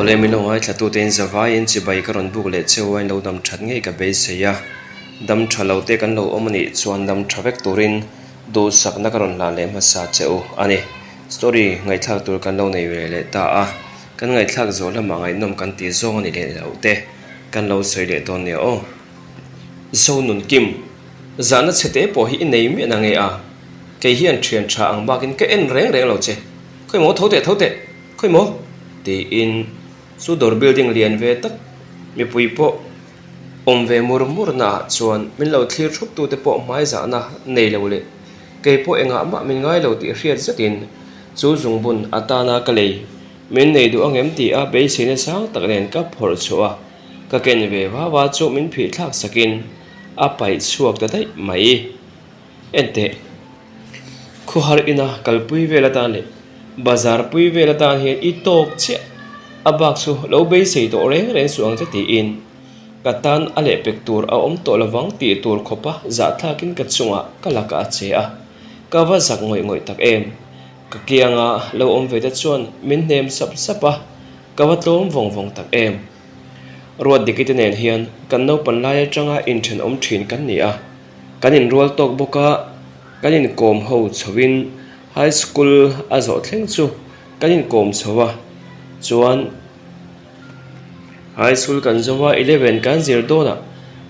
Awle min lo ngaithlatute in zavaiin chibai ka rawn buk leh cheu a in lo dam that ngei ka beisei a, dam tha lo te kan lo awm a nih chuan dam tha vek turin duhsakna ka rawn hlan leh hmasa che u a ni. Story ngaihthlak tur kan lo nei ve leh ta a, kan ngaihthlak zawh lamah ngaihnawm kan tih zawng a ni leh loh te kan lo sawi leh dawn nia aw. Zonunkim, zahna chhe te pawh hi i nei miah na nge a, kei hian thian tha ang bakin ka en reng reng lo che, khawi maw tho teh tho teh, khawi maw? tiin chu dawr building lian ve tak mipui pawh awm ve mur mur naah chuan min lo thlir thup tute pawh hmai zahna nei lo leh kei pawh engah mah min ngai lo tih hriat zetin chu zungbun atana ka lei min nei duh angem tih a beiseina sang tak nen ka phawrh chhuah a. Ka ken ve va va chu min phih thlak sakin a paih chhuak ta daih mai. Enteh, khuahar ina kalpui vel atan leh bazar pui vel atan hian i tawk chiah a bak chu lo beisei tawh reng reng suh ang che tiin ka tan a lehpek tur a awm tawh lovang tih tur khawpa zahthlakin ka chungah ka lakah a che a, ka va zak ngawih ngawih tak em. Ka kianga lo awm ve te chuan min hnem sap sap a. Ka va tlawm vawng vawng tak em? Ruat Diki te nen hian kan naupan lai atanga inthenawm thin kan ni a, kan inrual tawk bawk a, kan inkawm ho chhoin high school a zawh thleng chu kan inkawm chho a, chuan high school kan zo a eleven kan zir dawnah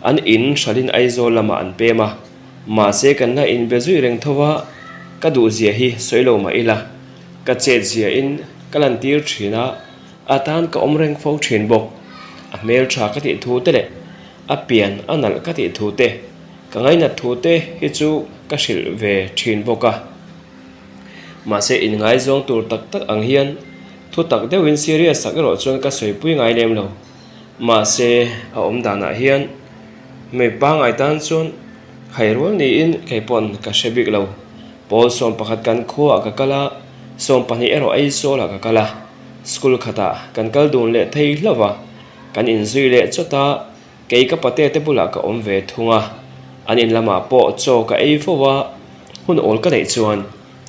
an in hralhin Aizawl lamah an pem a, mahse kan la inbe zui reng tho a, ka duhzia hi sawi lo mah ila. Ka chet ziahin ka lantir thin a, a tan ka awm reng fo thin bawk. A hmel tha ka tih thu te leh a pian a nalh ka tih thu te, ka ngainat thu te hi chu ka hrilh ve thin bawk a. Mahse inngaizawng tur tak tak ang hian thu tak deuhin serious tak erawh chuan ka sawipui ngai lem lo. Mahse a awm danah hian hmei pangngai tan chuan hairual niin kei pawn ka hre bik lo. Pawl 11 kan khuaah ka kal a, 12 erawh Aizawlah ka kal a. School khatah kan kal dun leh thei hlauh a, kan inzui leh chawt a, kei ka pate te bulah ka awm ve thung a. An in lamah pawh chaw ka ei fo a, hun awl ka neih chuan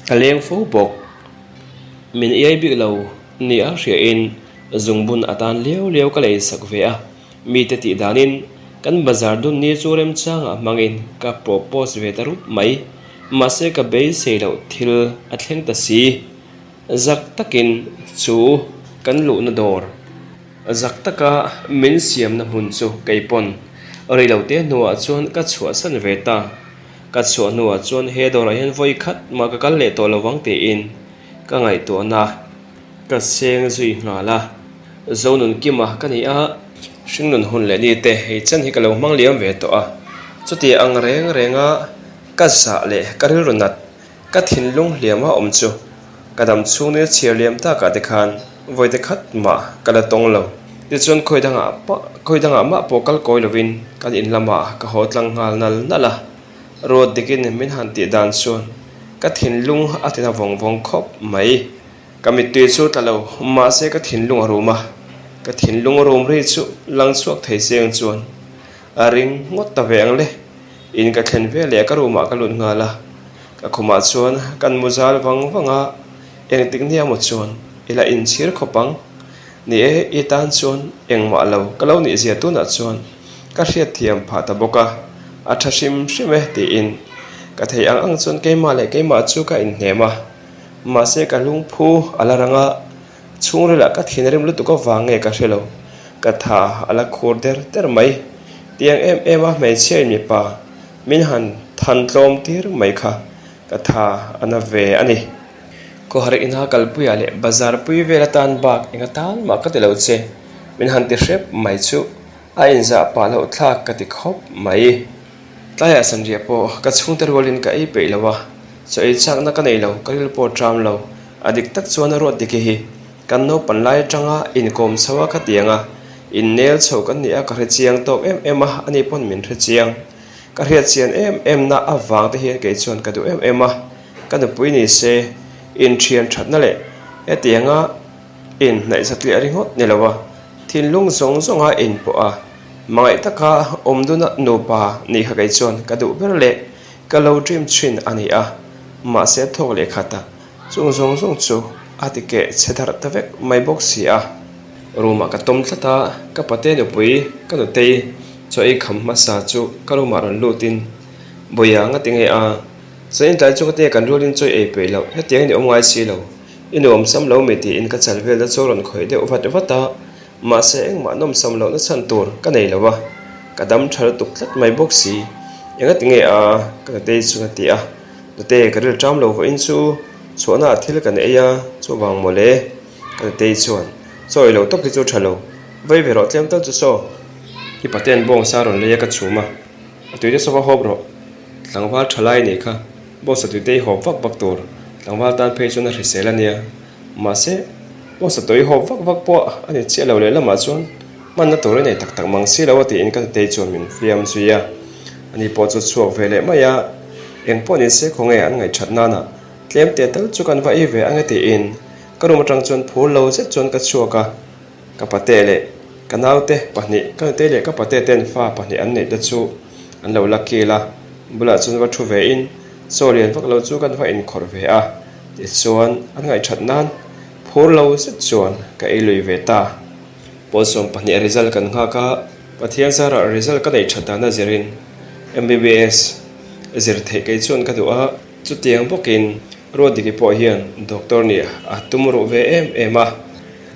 ka leng fo bawk. Min iai bik lo ni a hriain zungbun atan liau liau ka lei sak ve a. Mite tih danin kan bazar dun ni chu remchangah hmangin ka propose ve ta rup mai. Mahse ka beisei loh thil a thleng ta si. Zak takin chu kan luhna dawr. Zak taka min siamna hmun chu kei pawn reilote hnuah chuan ka chhuahsan ve ta. Ka chhuah hnuah chuan he dawrah hian vawi khat mah ka kal leh tawh lovang tiin ka ngaihtuahna ka seng zui nghal a. Zonun Kima ka ni a, hringnun hun leh ni te hei chen hi ka lo hmang liam ve tawh a, chuti ang reng renga ka zah leh ka rilru nat, ka thinlung hliam a awm chu ka dam chhung nil chhiar liam takah te khan vawi te khat mah ka la tawng lo. Tichuan khawi dangah pawh khawi dangah mah pawh kal kawi lovin kan in lamah ka haw tlang nghal nal nal a, ruat dikin min han tih dan chuan ka thinlung a tina vawng vawng khawp mai. Ka mittui chu tla lo, mahse ka thinlung a rum a, ka thinlung rum ri chu lang chhuak thei seng chuan a ring ngawt ta ve ang le. In ka thlen ve leh ka room ah ka lut nghal a, ka khumah chuan kan mu zal vang vang a, engtik nia maw chuan i la inchhir khawp ang. Ni e, i tan chuan engmah lo ka lo nih zia tunah chuan ka hriatthiam phah ta bawk a, a tha hrim hrim e tiin ka thei ang ang chuan keimah leh keimah chu ka inhnem a. Mahse ka lungphu a la rang a, chhungrilah ka thinrim lutuk avang nge ka hre lo, ka tha a la khur der der mai. Tiang em em a hmeichhia in mipa min han than tlawm tir mai kha ka tha a na ve a ni. Khawhar ina kalpuiah leh bazar pui vel atan bak eng atan mah ka ti lo che, min han ti hrep mai chu a inzah pah loh thlak ka ti khawp mai. Tlaiah sanriah pawh ka chhungte rualin ka ei peih lo a, chaw ei chakna ka nei lo, ka ril pawh ṭam lo. A dik tak chuan a ruat diki hi kan naupan lai aṭanga inkawm chho a khatiang a, innel chho kan ni a, ka hre chiang tawk em em a, ani pawn min hre chiang. Ka hriat chian em em na avang te hian kei chuan ka duh em em a, ka nupui ni se inthian ṭhatna leh hetianga inhnaih zatliah ringawt ni lo a, thinlung zawng zawnga inpawh a. Hmangaih taka awm duna nupa nih kha kei chuan ka duh ber leh ka lo dream thin a ni a, mahse thawk leh khat a, chung zawng zawng chu a ti keh chhe darh ta vek mai bawk si a. Room ah ka tawm tlat a, ka pate nupui ka nutei chaw ei kham hmasa chu ka room ah rawn lut in Bawia nga ti nge a, chaw in tlai chu ka te kan rual in chaw i ei peih loh hetiang in i awm ngai si lo, i nuam sam lo mi tiin ka chal vel na chu rawn khawih deuh vat vat a, mahse engmah nawm sam loh na chhan tur ka nei lo a, ka dam tha lutuk tlat mai bawk si, enga ti nge a ka nutei chuan a ti a, nute ka ril ṭam lo vawiin chu chhuahna ah thil kan ei a chuvang mawle. Ka nutei chuan, Chaw ei lo tawp hi chu tha lo, vei ve rawh tlem tal chu saw. I paten bawngsa rawn lei a ka chhum a, a tuite saw va hawp rawh. Tlangval tha lai nei kha bawngsa tuite i hawp vak vak tur, tlangval tan phei chuan a hrisel a nia. Mahse, bawngsa tui hawp vak vak pawh a ni chiah lo leh lamah chuan hmanna tur i nei tak tak mang si lo a tiin ka nutei chuan min fiam zui a. Ani pawh chu chhuak ve leh mai a, eng pawh ni se khawnge an ngaihthat nana tlem teh tal chu kan va ei ve ang e tiin Ka room atang chuan phur lo zet chuan ka chhuak a, ka pate leh ka naute pahnih, ka nute leh ka pate ten fa pahnih an neih te chu an lo la kil a, bulah chuan va thu ve in chaw lian vak lo chu kan va inkhawrh ve a, tichuan an ngaihthat nan phur lo zet chuan ka ei lui ve ta. Pawl 12 result kan nghak a, Pathian zarah result ka neih that dan a zirin MBBS zir theih kei chuan ka duh a, Chutiang bawkin Ruatdiki pawh hian doctor nih a tum ruh ve em em a,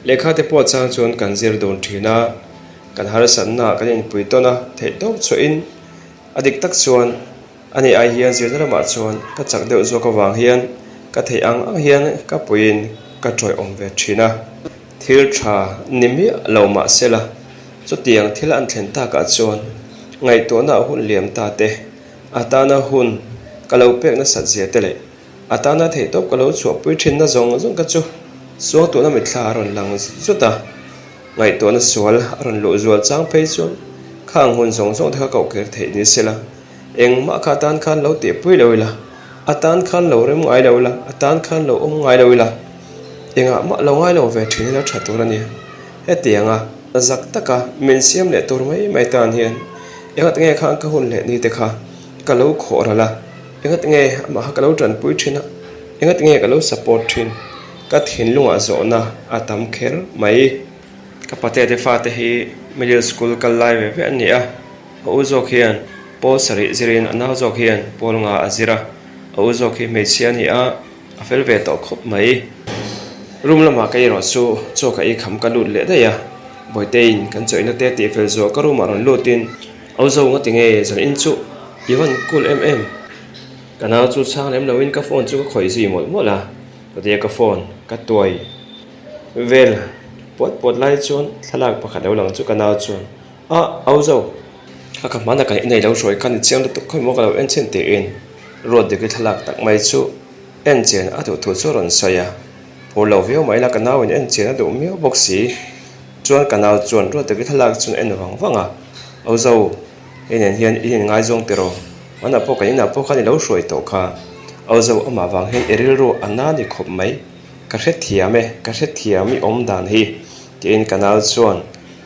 lehkha te pawh chang chuan kan zir dun thin a, kan harsatna kan inpui tawn a theih tawp chhuahin a dik tak chuan ani ai hian zirna lamah chuan ka chak deuh zawk avang hian ka theih ang ang hian ka puiin ka tawih awm ve thin a. Thil tha ni miah lo mah sela chutiang thil an thlen takah chuan ngaihtuahna a hun liam ta te A tana hun ka lo pek nasat zia te leh a tana theihtawp ka lo chhuahpui thinna zawng zawng ka chu suangtuahna mitthla a rawn lang zut a, ngaihtuahna sual a rawn luh zual chang phei chuan khang hun zawng zawng te kha kohkir theih ni sela, engmah kha atan khan lo tihpui lo ila, a tan khan lo rem ngai lo ila, a tan khan lo awm ngai lo ila, engah mah lo ngai lo ve thin ila tha tur a ni. Hetianga zak taka min siam leh tur mai mai tan hian Engati nge khan ka hun leh ni te kha ka lo khawh ral a, engati nge amah kha ka lo tanpui thin a, engati nge ka lo support thin, ka thinlungah zawhna a tam kher mai. Ka pate te fate hi middle school kal lai ve ve an ni a, a u zawk hian pawl sarih zirin a nau zawk hian pawl nga a zir a, a u zawk hi hmeichhia a ni a, a fel ve tawh khawp mai. Room lamah ka erawh chu chaw ka ei kham ka lut leh daih a, Bawihteiin kan chaw ina te tih fel zuah ka room ah rawn lutin Au zo nga tinge zan in chu i van cool em em. Ka nau chu chhang lem loin ka phone chu ka khawih zui mawlh mawlh a, chutia ka phone ka tuai vel puat puat lai chuan thlalak pakhat lo lang chu ka nau chuan a Au zo kha ka hmanah kan inei lo hruai kha ni chiang lutuk khawi maw ka lo en chhin tiin ruat dik i thlalak tak mai chu en chian a duh thu chu a rawn sawi a. Phur lo viau mai la ka nau in en chian a duh miau bawk si. Chuan ka nau chuan ruat takin thlalak chuan en vang vang a, Au zo, hei nen hian in inngaizawng tiraw? Hmanah pawh kan inah pawh khan i lo hruai tawh kha. Au zo, amah vang hian i rilru a na ni khawp mai. Ka hrethiam e, ka hrethiam i awm dan hi, tiin ka nau chuan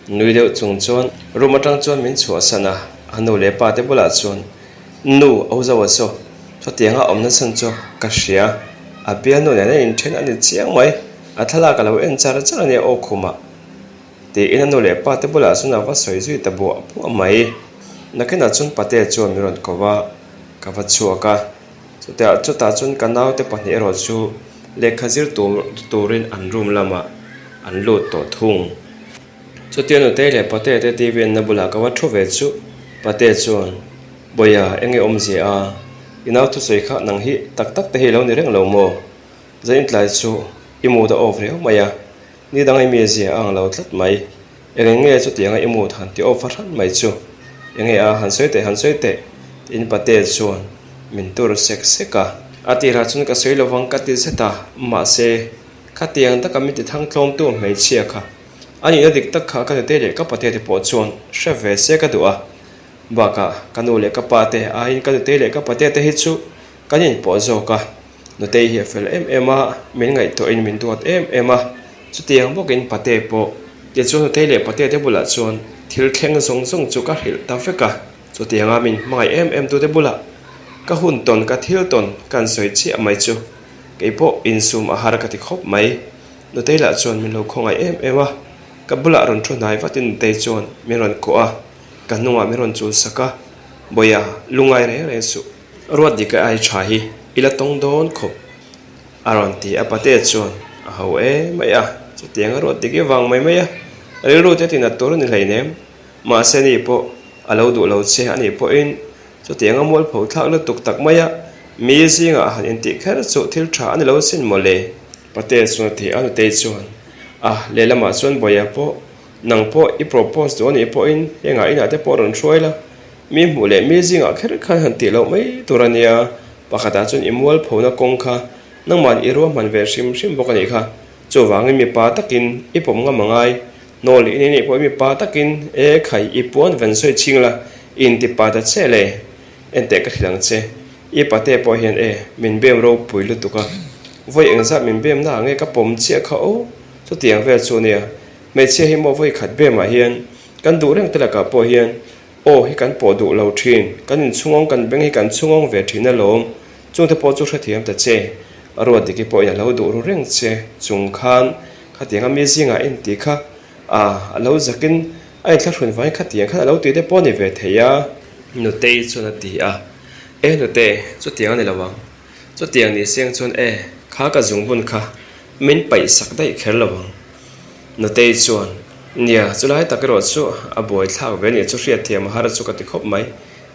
nui deuh chung chuan room atang chuan min chhuahsan a, a nu leh pa te bulah chuan Nu, au zo a saw. Chutianga awmna chhan chu ka hria. A bialnu nen a inthen a ni chiang mai. A thlalak a lo en char char a nia aw khumah. Tiin a nu leh pa te bulah chuan a va sawi zui ta buah buah mai. Nakinah chuan Pate chuan min rawn ko a, ka va chhuak a. Chutiah chutah chuan ka naute pahnih erawh chu lehkha zir tur turin an room lamah an lut tawh thung. Chutia nutei leh Pate te TV enna bulah ka va thu ve chu Pate chuan, Bawia, enge awmzia a? I nau thusawi kha nang hi tak tak te hi lo ni reng lo maw? Zain tlai chu i mood a off riau mai a, ni dang i mizia a ang lo tlat mai. Eng nge chutianga i mood han ti off fahran mai chu? Enge a, han sawi teh, han sawi teh, tiin Pate chuan min tur sek sek a. A tirah chuan ka sawi lovang ka ti zet a, mahse, Khatiang taka min ti thangtlawmtu hmeichhia kha a nihna dik tak kha ka nute leh ka pate te pawh chuan hre ve se ka duh a. Bakah ka nu leh ka pa te aiin ka nute leh ka pate te hi chu kan inpawh zawk a. Nutei hi a fel em em a, min ngaihtuahin min duat em em a, chutiang bawkin pate pawh. Tichuan nutei leh pate te bulah chuan thil thleng zawng zawng chu ka hrilh ta vek a. Chutianga min hmangaih em em tute bulah ka hun tawn ka thil tawn kan sawi chiah mai chu kei pawh insum a har ka ti khawp mai. Nutei lah chuan min lo khawngaih em em a. Ka bulah rawn thu hnai vatin Nutei chuan min rawn kuah a, ka hnungah min rawn chul sak a, Bawiha, lungai reng reng suh. Ruat dik ai tha hi i la tawng dawn khawp a rawn ti a, Patea chuan a ho em mai a, chutiang a ruat dik i vang mai mai a, rilru te tinat tur a ni hleinem. Mahse ni pawh a lo duh lo che a nih pawhin chutiang a mualpho thlak lutuk tak mai a, mi zingah han intih kher chu thil tha a ni lo sin maw le. Patea chuan a ti a, Nutei chuan, A, lehlamah chuan Bawiha pawh, nang pawh i propose duh a nih pawhin hengah inah te pawh rawn hruai la, mi hmuh leh mi zingah kher khan han tih loh mai tur a nia, pakhatah chuan i mualphona kawng kha nangmahni i ruahman ve hrim hrim bawk a nih kha, chuvangin mipa takin i pawm ngam a ngai. Hnawl i nei pawh i mipa takin e khai i puan ven sawi chhing la, i inti pa ta che le. Enteh ka hrilh ang che, i pate pawh hian e min bem ropui lutuk a, vawi engzat min bem na nge ka pawm chiah kha aw, chutiang vel chu nia, hmeichhia hi maw vawi khat bemah hian kan duh reng te lakah pawh hian aw hi kan pawh duh lo thin, kan inchhungawng kan beng hi kan chhungawng ve thin alawm, chungte pawh chu hrethiam ta che, Ruatdiki pawhin a lo duh ru reng che chung khan Khatianga mi zingah a inti kha a, a lo zakin a inthlahrun vangin khatiang khan a lo tih te pawh a ni ve thei a. Nutei chuan a ti a, E Nute, chutiang a ni lo ang. Chutiang ni seng chuan e, kha ka zungbun kha min paih sak daih kher lo ang. Nutei chuan, Nia, chulai tak erawh chu a buai thlak ve nih chu hriatthiam a har chu ka ti khawp mai.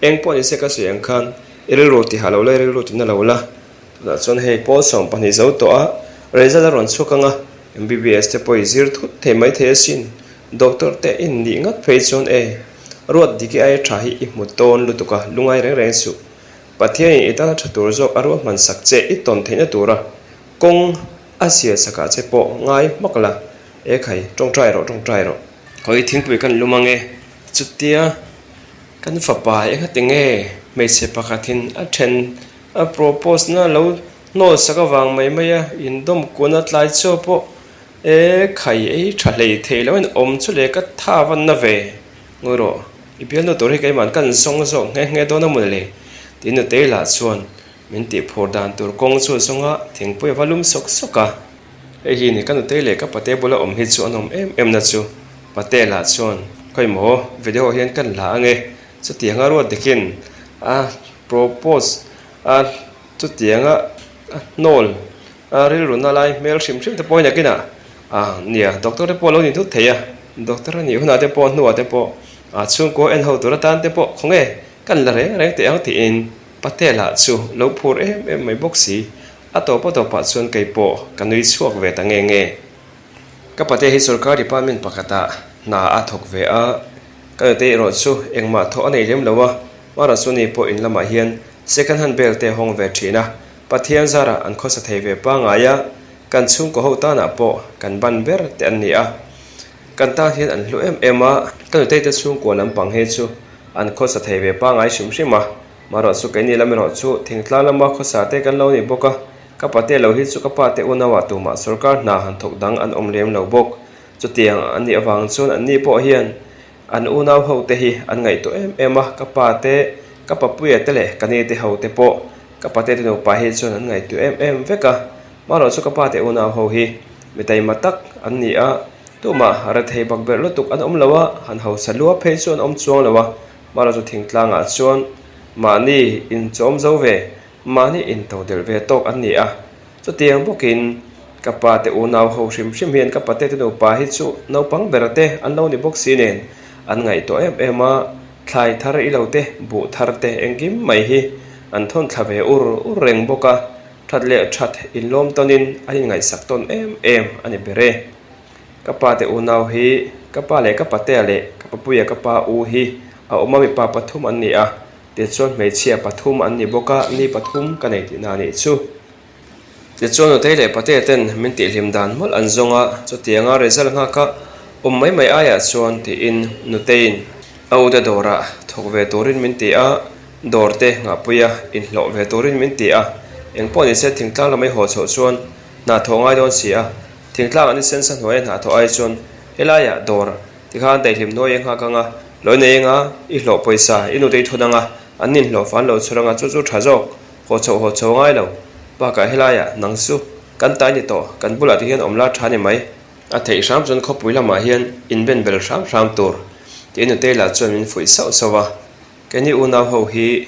Eng pawh ni se ka sawi ang khan i rilru ti hah lo la, i rilru ti na lo la. Tunah chuan hei pawl 12 zo tawh a, result a rawn chhuak ang a, MBBS te pawh i zir thut thei mai thei asin, doctor te in nih ngat phei chuan e, ruat dik i aia tha hi i hmu tawn lutuk a, lungai reng reng suh. Pathianin i tana tha tur zawk a ruahman sak che i tawn theihna tura kawng a sial sakah che pawh ngai hmak la, e khai, tawngtai rawh tawngtai rawh. Khawi thingpui kan lum ange, chutia kan fapa engati nge hmeichhe pakhatin a then A propose na lo hnawl sak avang mai mai a, indawm kun a tlai chaw pawh e khai ei tha hlei thei lo in awm chu le ka tha van na ve. Ngawi rawh, i bialnu tur hi keimah kan zawng zawk nghe nghe dawn a mawni le tiin Nutei lah chuan min tih phur dan tur kawng chu a zawng a, thingpui a va lum sawk sawk a. Hei hi ni ka Nutei leh ka Pate bula awm hi chu an awm em em na chu Pate lah chuan khawimaw video hian kan la ange chutianga ruat dikin a Propose a chutianga a hnawl a rilru na lai hmel hrim hrim te pawh hi nakinah ah nia doctor te pawh a lo ni thut thei a, doctor a nih hunah te pawh hnuah te pawh ah chhungkaw en ho tur atan te pawh khawnge kan la reng reng teh ang tiin Patel ah chu lo phur em em mai bawk si, a tawp a tawpah chuan kei pawh ka nui chhuak ve ta nge nge. Ka Patel hi sorkar department pakhatah hna a thawk ve a, ka nute erawh chu engmah thawh a nei lem lo a, Marasuni pawh in lamah hian second hand bel te a hawng ve thin a, Pathian zarah an khawsa thei ve pangngai a, kan chhungkaw ho tanah pawh kan ban ber te an ni a. Kan tan hian an hlu em em a, ka nutei te chhungkua lampang hi chu an khawsa thei ve pangngai hrim hrim a, Marawh chu keini lam erawh chu thingtlang lama khawsa te kan lo ni bawk a, ka pate lo hi chu ka pa te unauah tumah sorkar hna han thawk dang an awm lem lo bawk. Chutiang an nih avang chuan anni pawh hian An unau ho te hi an ngaihtuah em em a, ka pa te, ka papuia te leh ka ni te ho te pawh ka pate te nupa hi chuan an ngaihtuah em em vek a. Marawh chu ka pa te unau ho hi mi taima tak an ni a, tumah rethei bak berh lutuk an awm lo a, han hausa lua phei chu an awm chuang lo a. Marawh chu thingtlangah chuan mahni inchawm zo ve, mahni intodelh ve tawk an ni a. Chutiang bawkin ka pa te unau ho hrim hrim hian ka pate te nupa hi chu naupang ber te an lo ni bawk si nen an ngaihtuah em em a, thlai thar i lo te, buh thar te engkim mai hi an thawn thla ve ur ur reng bawk a, that leh that inlawm tawnin an inngaihsak tawn em em a ni ber e. Ka pa te unau hi ka pa leh ka patea leh ka papuia ka pa u hi a awm a mipa pathum an ni a, Tichuan hmeichhia pathum an ni bawk a, ni pathum ka nei tihna a nih chu. Tichuan Nutei leh Patea ten min tihhlim dan mawlh an zawng a, chutianga result nghaka awm mai mai aiah chuan tiin Nuteiin a ute dawrah thawk ve turin min ti a, dawr te ngahpui a, inhlawh ve turin min ti a, engpawh nise thingtlang lamai haw chhoh chuan hna thawh ngai dawn si a, thingtlang an insensa hnuaia hna thawh ai chuan helaiah dawr Tikhan daihlim hnuai i nghak anga, lawi nei anga, i hlawh pawisa, i nute i thun anga, an nin hlawh fan lo chhur anga chu chu tha zawk, haw chhoh haw chho ngai lo. Bakah helaiah nang chu kan tai ni tawh, kan bulah te hian awm la tha ni mai. A theih hram chuan khawpui lamah hian inben bel hram hram tur tiin Nutei lah chuan min fuih sauh sauh a. Keini unau ho hi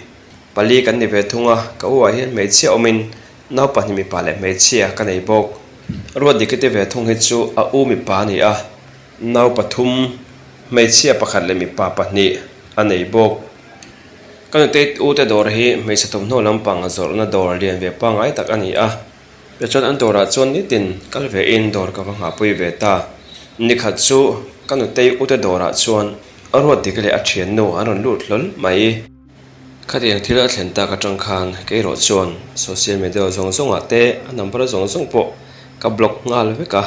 pali kan ni ve thung a, ka u ah hian hmeichhia awmin nau pahnih mipa leh hmeichhia ka nei bawk. Ruatdiki te ve thung hi chu a u mipa a ni a, nau pathum, hmeichhia pakhat leh mipa pahnih a nei bawk. Ka nutei u te dawr hi hmeichhe thawmhnaw lampang zawrhna dawr lian ve pangngai tak a ni a. Tichuan an dawrah chuan nitin kal ve in dawr ka va nghahpui ve ta. Nikhat chu ka nutei ute dawrah chuan a ruat dik leh a thiannu an rawn lut hlawl mai. Khatiang thil a thlen tak atang khan keirawh chuan social media zawng zawngah te a number zawng zawng pawh ka block nghal vek a.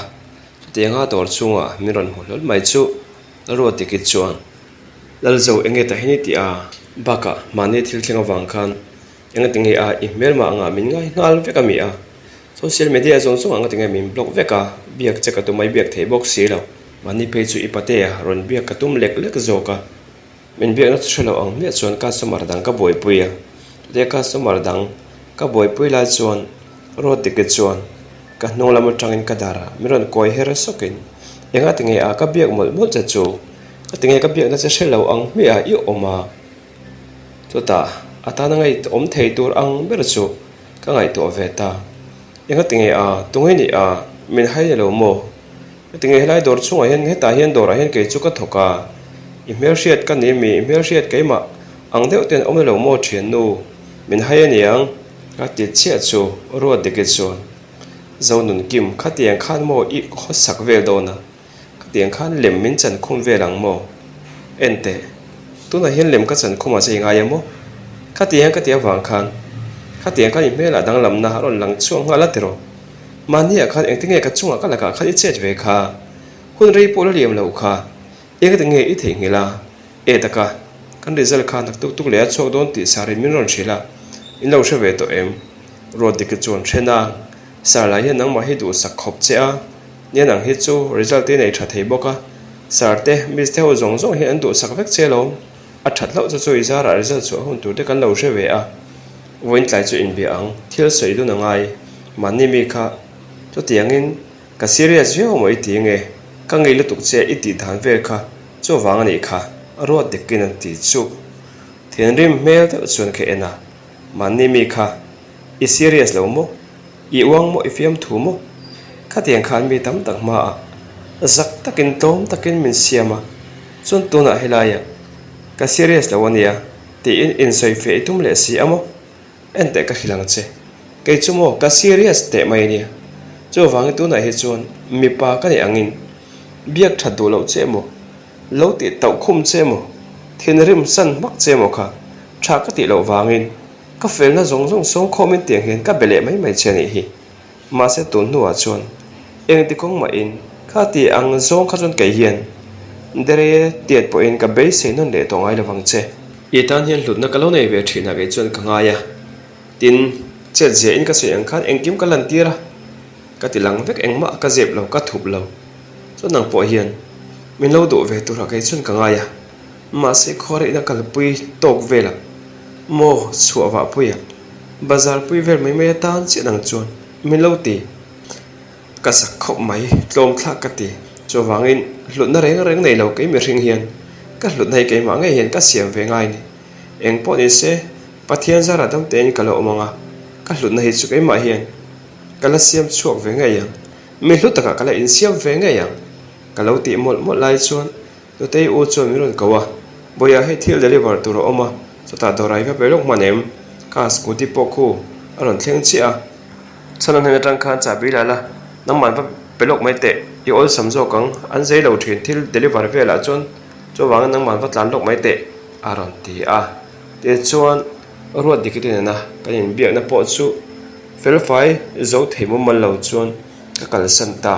Chutianga dawr chhungah min rawn hmu hlawl mai chu a ruat diki chuan Lalzo enge ta hi ni tih a bakah mahni thil thleng avang khan Engati nge a i hmelmah angah min ngai nghal vek a mi a? Social media zawng zawng angati nge min block vek a, biak che ka tum a i biak thei bawk si lo. Mahni phei chu i patea rawn biak ka tum lek lek zawk a. Min biakna chu hre lo ang hmiah chuan customer dang ka buaipui a. Chutia customer dang ka buaipui lai chuan road ticket chuan ka hnung lam atangin ka dar a, min rawn kawi her sawkin engati nge a ka biak mawlh mawlh che chu? Ngati nge ka biakna che hre lo ang hmiah i awm a? Chutah a tana ngaihtuah thei tur ang ber chu ka ngaihtuah ve ta. Engati nge a, tunge ni a, min hai ni lo maw? Heti nge helai dawr chhungah hian hetah hian dawrah hian kei chu ka thawk a, i hmelhriat ka ni mi, i hmelhriat keimah ang deuh ten awm ni lo maw thiannu, min hai aniang? Ka ti chiah chu Ruatdiki chuan Zonunkim khatiang khan maw i khawsak vel dawn a? Khatiang khan lem min chan khum vel ang maw? En teh, tunah hian lem ka chan khum ah che i ngai a maw? Khatiang ka ti avang khan khatiang khan i hmelah danglamna a rawn lang chhuak nghal a tiraw? Mahniah khan engtinge ka chungah ka lakah khan i chet ve kha? Hun rei pawh la liam loh kha engtinge i theihnghilh a? E taka, kan result kha nak tuk tuk leh a chhuak dawn tih Sarin min rawn hrilh a, in lo hre ve tawh em? Ruatdiki chuan hren a, Sar lah hian nangmah hi duhsak khawp che a, Nia nang hi chu result te nei tha thei bawk a, Sir te, Miss te ho zawng zawng hi an duhsak vek che lo. A that hlauh chu chu i zarah result chhuah hun tur te kan lo hre ve a, vawiin tlai chu inbia ang, thil sawi dun a ngai, mahni mi kha chutiangin ka serious viau maw i ti nge, ka ngei lutuk che i tih dan vel kha chuvang a nih kha, ruat dikin an ti chu. Thinrim hmel deuh chuan ka en a, mahni mi kha i serious lo maw? I uang maw i fiamthu maw? Khatiang khan mi tam tak hmaah zak takin tlawm takin min siam a, chuan tunah helaiah ka serious lo ania tiin insawi feh i tum leh si a maw? Enteh ka hrilh ang che, kei chu maw ka serious teh mai ania, chuvangin tunah hi chuan mipa ka nih angin biak that duh loh che maw, lo tih tauh khum che maw, thinrim san hmak che maw kha tha ka tih loh vangin Ka felna zawng zawng sawngkhawmin tiang hian ka be leh mai mai che a nih hi. Mahse tun hnuah chuan engti kawng mahin kha ti ang zawng kha chuan kei hian dere tiat pawhin ka beisei nawn leh tawh ngai lovang che. I tan hian hlutna ka lo nei ve thin a kei chuan ka ngai a, tin chet zia in ka sawi ang khan engkim ka lantir a, ka ti lang vek engmah ka zep lo ka thup lo. Chuan nang pawh hian min lo duh ve turah kei chuan ka ngai a. Mahse khuareihna kalpui tawk velah maw chhuah vahpuia bazar pui vel mai mai atan chiah dang chuan min lo ti. Ka zak khawp mai, tlawm thlak ka ti. Chuvangin hlutna reng reng nei lo kei mihring hian ka hlutna hi keimah ngei hian ka siam ve ngai ni. Eng pawh ni se Pathian zara dam tein ka lo awm ang a, ka hlutna hi chu keimah hian ka la siam chhuak ve ngei ang. Mi hlu takah ka la insiam ve ngei ang. Ka lo tih mawlh mawlh lai chuan Nutei u chuan min rawn ko a, Bawiha hei thil deliver tur a awm a, chutah dawrah i va pe lawk hman em? Ka scooty pawh khu a rawn thleng chiah a, chhan a hnen atang khan chahbi la la, nangmah va pe lawk mai teh, i awlsam zawk ang, an zei lo thin thil deliver velah chuan chuvangin nangmah va tlan lawk mai teh a rawn ti a, tichuan Ruatdiki te nena kan inbiakna pawh chu felfai zo thei mumal lo chuan ka kalsan ta.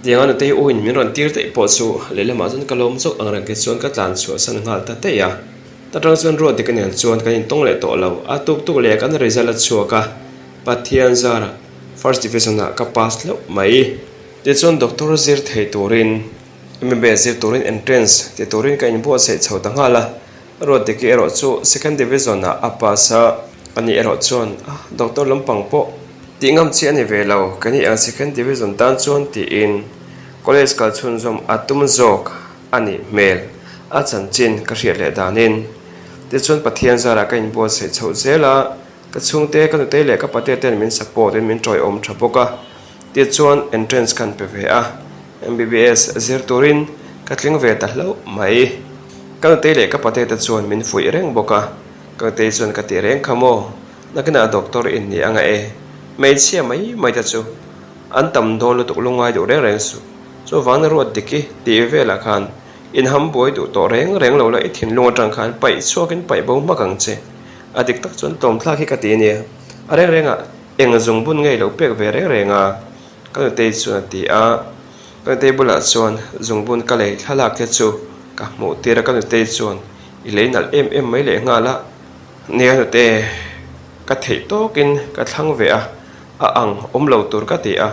Tianga nutei u in min rawn tir daih pawh chu lehlamah chuan ka lawm zawk ang reng te chuan ka tlan chhuah san nghal ta daih a. Ta tang chuan Ruatdika nen chuan kan intawng leh tawh lo. A tuk tuk leh kan result a chhuak a, Pathian zara first division ah ka pass hlauh mai. Tichuan doctor zir thei turin MBBS zir turin entrance ti turin ka inbuatsaih chho ta nghal a. Ruatdiki erawh chu second division ah a pass a, ani erawh chuan doctor lampang pawh tih ngam chi a ni ve lo, ka ni ang second division tan chuan tiin. College kal chhunzawm a tum zawk a nih hmel a chanchin ka hriat leh danin. Tichuan Pathian zarah ka inbuatsaih chhoh zel a, ka chhungte, ka nutei leh ka pate ten min support in min tawiawm tha bawk a. Tichuan entrance kan pe ve a, MBBS zir turin ka tling ve ta hlauh mai. Ka nutei leh ka pate te chuan min fuih reng bawk a, ka nutei chuan ka ti reng kha maw, nakinah doctor in ni anga e, hmeichhia mai mai te chu an tam dawn lutuk lungngai duh reng reng suh. Chuvangin ruat dik i tih velah khan in ham buai duh tawh reng reng lo la i thinlung atang khan paih chhuakin paih bo hmak ang che. A dik tak chuan tlawmthlak hi ka ti ania. A reng rengah eng zungbun ngei lo pek ve reng reng a, ka nutei chuan a ti a. Ka nutei bulah chuan zungbun ka lei thlalak te chu ka hmuh tir a, ka nutei chuan i lei nalh em em mai leh nghal a. Nia nute, ka theih tawkin ka thlang ve a, a ang awm lo tur ka ti a.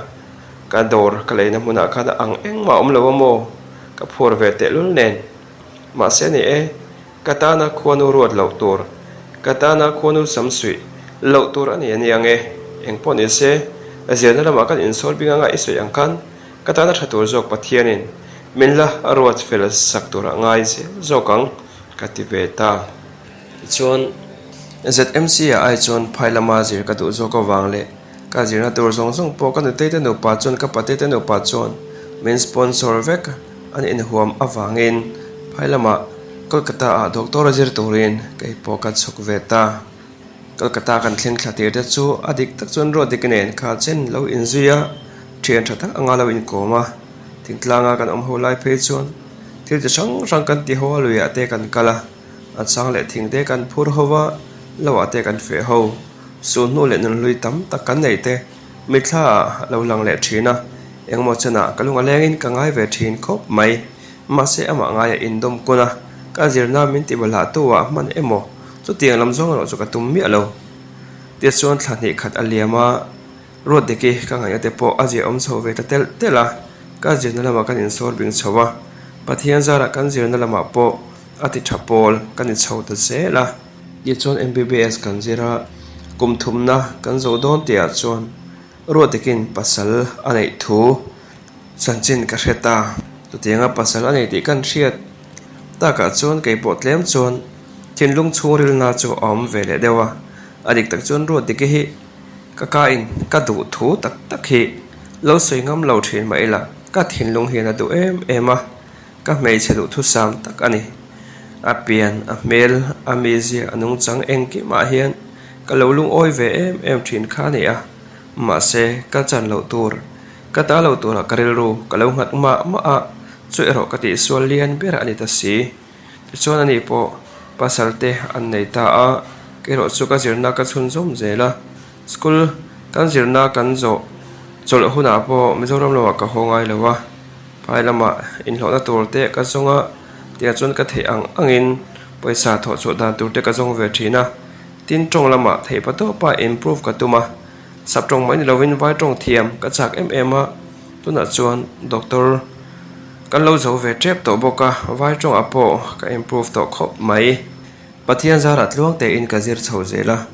Ka dawr ka leina hmunah khan a ang engmah awm lo a maw? Ka phur ve tehlul nen. Mahse ni e, ka tana khuanu ruat loh tur, ka tana khuanu sam suih loh tur a ni a nia nge? Engpawh ni se, zirna lamah kan insawl bing anga i sawi ang khan ka tana tha tur zawk Pathianin min la ruat fel sak turah ngai zel zawk ang ka ti ve ta. Tichuan, ZMC ah ai chuan phai lama zir ka duh zawk avang leh Ka zirna tur zawng zawng pawh ka nutei te nupa chuan ka pate te nupa chuan min sponsor vek an inhuam avangin phai lamah Kolkata ah doctor a zir turin kei pawh ka chhuk ve ta. Kolkata kan thleng thla tir te chu a dik tak chuan ruat dik nen kha chen lo inzui a, thian tha tak anga lo inkawm a, thingtlanga kan awm ho lai phei chuan thil chi hrang hrang kan ti ho a luiah te kan kal a, a chang leh thing te kan phur ho a, lo ah te kan feh ho. Sulhnu leh nunhlui tam tak kan nei te mitthla ah a lo lang leh thin a, engmaw chenah ka lung a lengin ka ngai ve thin khawp mai. Mahse amah ngaia indawm kun a, ka zirna min ti balhah tu ah hman emaw chutiang lam zawng erawh chu ka tum miah lo. Tichuan thla hnih khat a liam a, Ruatdiki ka ngaihna te pawh a ziahawm chho ve ta telh telh a, ka zirna lamah kan insawr bing chho a, Pathian zarah kan zirna lamah pawh a ti tha pawl ka ni chho ta zel a. Tichuan MBBS kan zir a, kum thumna kan zo dawn tihah chuan Ruatdikin pasal a neih thu chanchin ka hre ta. Chutianga pasal a nei tih kan hriat takah chuan kei pawh tlem chuan thinlung chhungrilna chu a awm ve leh deuh a. A dik tak chuan Ruatdiki hi ka kain ka duh thu tak tak hi lo sawi ngam lo thin mah ila ka thinlung hian a duh em em a. Ka hmeichhe duhthusam tak a ni. A pian, a hmel, a mizia, a nungchang engkimah hian ka lo lungawi ve em em thin kha a ni a. Mahse, ka chan loh tur, ka ta lo turah ka rilru ka lo nghat mah mah a, chu erawh ka tihsual lian ber a ni ta si. Tichuan ani pawh pasal te an nei ta a, kerawh chu ka zirna ka chhunzawm zel a. School kan zirna kan zawh chawlh hunah pawh Mizoram lamah ka haw ngai lo a. Phai lamah inhlawhna tur te ka zawng a, tiah chuan ka theih ang angin pawisa thawh chhuah dan tur te ka zawng ve thin a. Tin tawng lamah theih pa tawpa improve ka tum a, sap tawng mai ni lovin vai tawng thiam ka chak em em a, tunah chuan doctor kan lo zo ve tep tawh bawk a, vai tawngah pawh ka improve tawh khawp mai. Pathian zarah tluang tein ka zir chho zel a.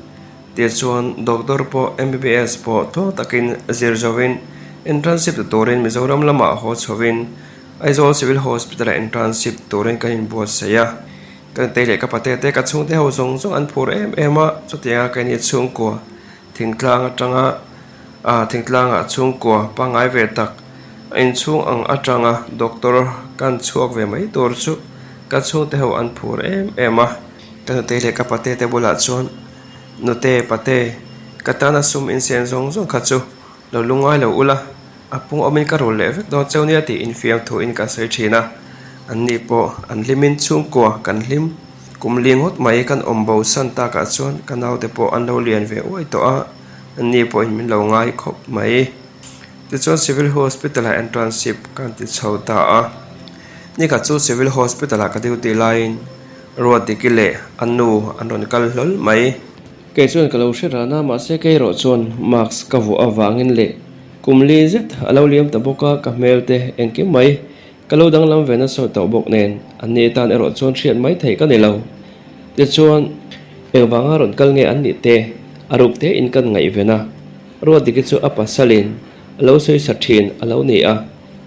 Tichuan doctor pawh MBBS pawh tluang takin zir zoin internship ta turin Mizoram lamah haw chhovin Aizawl Civil Hospital-ah internship turin kan inbuatsaih a. Ka nutei leh ka pate te ka chhungte ho zawng zawng an phur em em a, chutianga keini chhungkua thingtlang atanga ah thingtlangah chhungkua pangngai ve tak a inchhung ang atanga doctor kan chhuak ve mai tur chu ka chhungte ho an phur em em a. Ka nutei leh ka pate te bulah chuan Nute, pate, ka tana sum insian zawng zawng kha chu lo lungngai lo ula, a pung awmin ka rul leh vek dawn cheu nia tih infiam thuin ka sawi thin a. Anni pawh an hlimin chhungkua kan hlim. Kum li ngawt mai kan awm bo san takah chuan ka naute pawh an lo lian ve uai tawh a, anni pawhin min lo ngai khawp mai. Tichuan Civil Hospital-ah internship kan ti chho ta a. Nikhat chu Civil Hospital-ah ka duty laiin Ruatdiki leh a nu an rawn kal hlawl mai. Kei chuan ka lo hre ran a, mahse kei erawh chuan mask ka vuah avangin leh kum li zet a lo liam ta bawk a, ka hmel te engkim mai ka lo danglam ve nasa tawh bawk nen anni tan erawh chuan hriat mai theih ka ni lo. Tichuan, engvanga rawn kal nge an nih te a ruk te in kan ngaihven a, Ruatdiki chu a pasalin a lo sawi sa thin a lo ni a.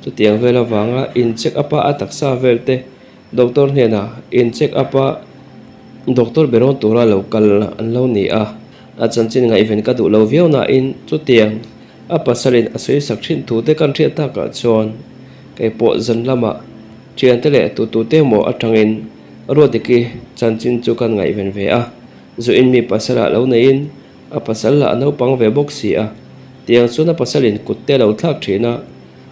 Chutiang vel avanga in check up a a taksa vel te doctor hnenah in check up a doctor be rawn tura lo kal an lo ni a. A chanchin ngaihven ka duh lo viau nain chutiang a pasalin a sawi sak thin thu te kan hriat takah chuan kei pawh zan lamah thiante leh tutute emaw atangin Ruatdiki chanchin chu kan ngaihven ve a. Zuin mi pasalah lo neiin a pasal lah a naupang ve bawk si a, tiang chuan a pasalin kut te a lo thlak thin a,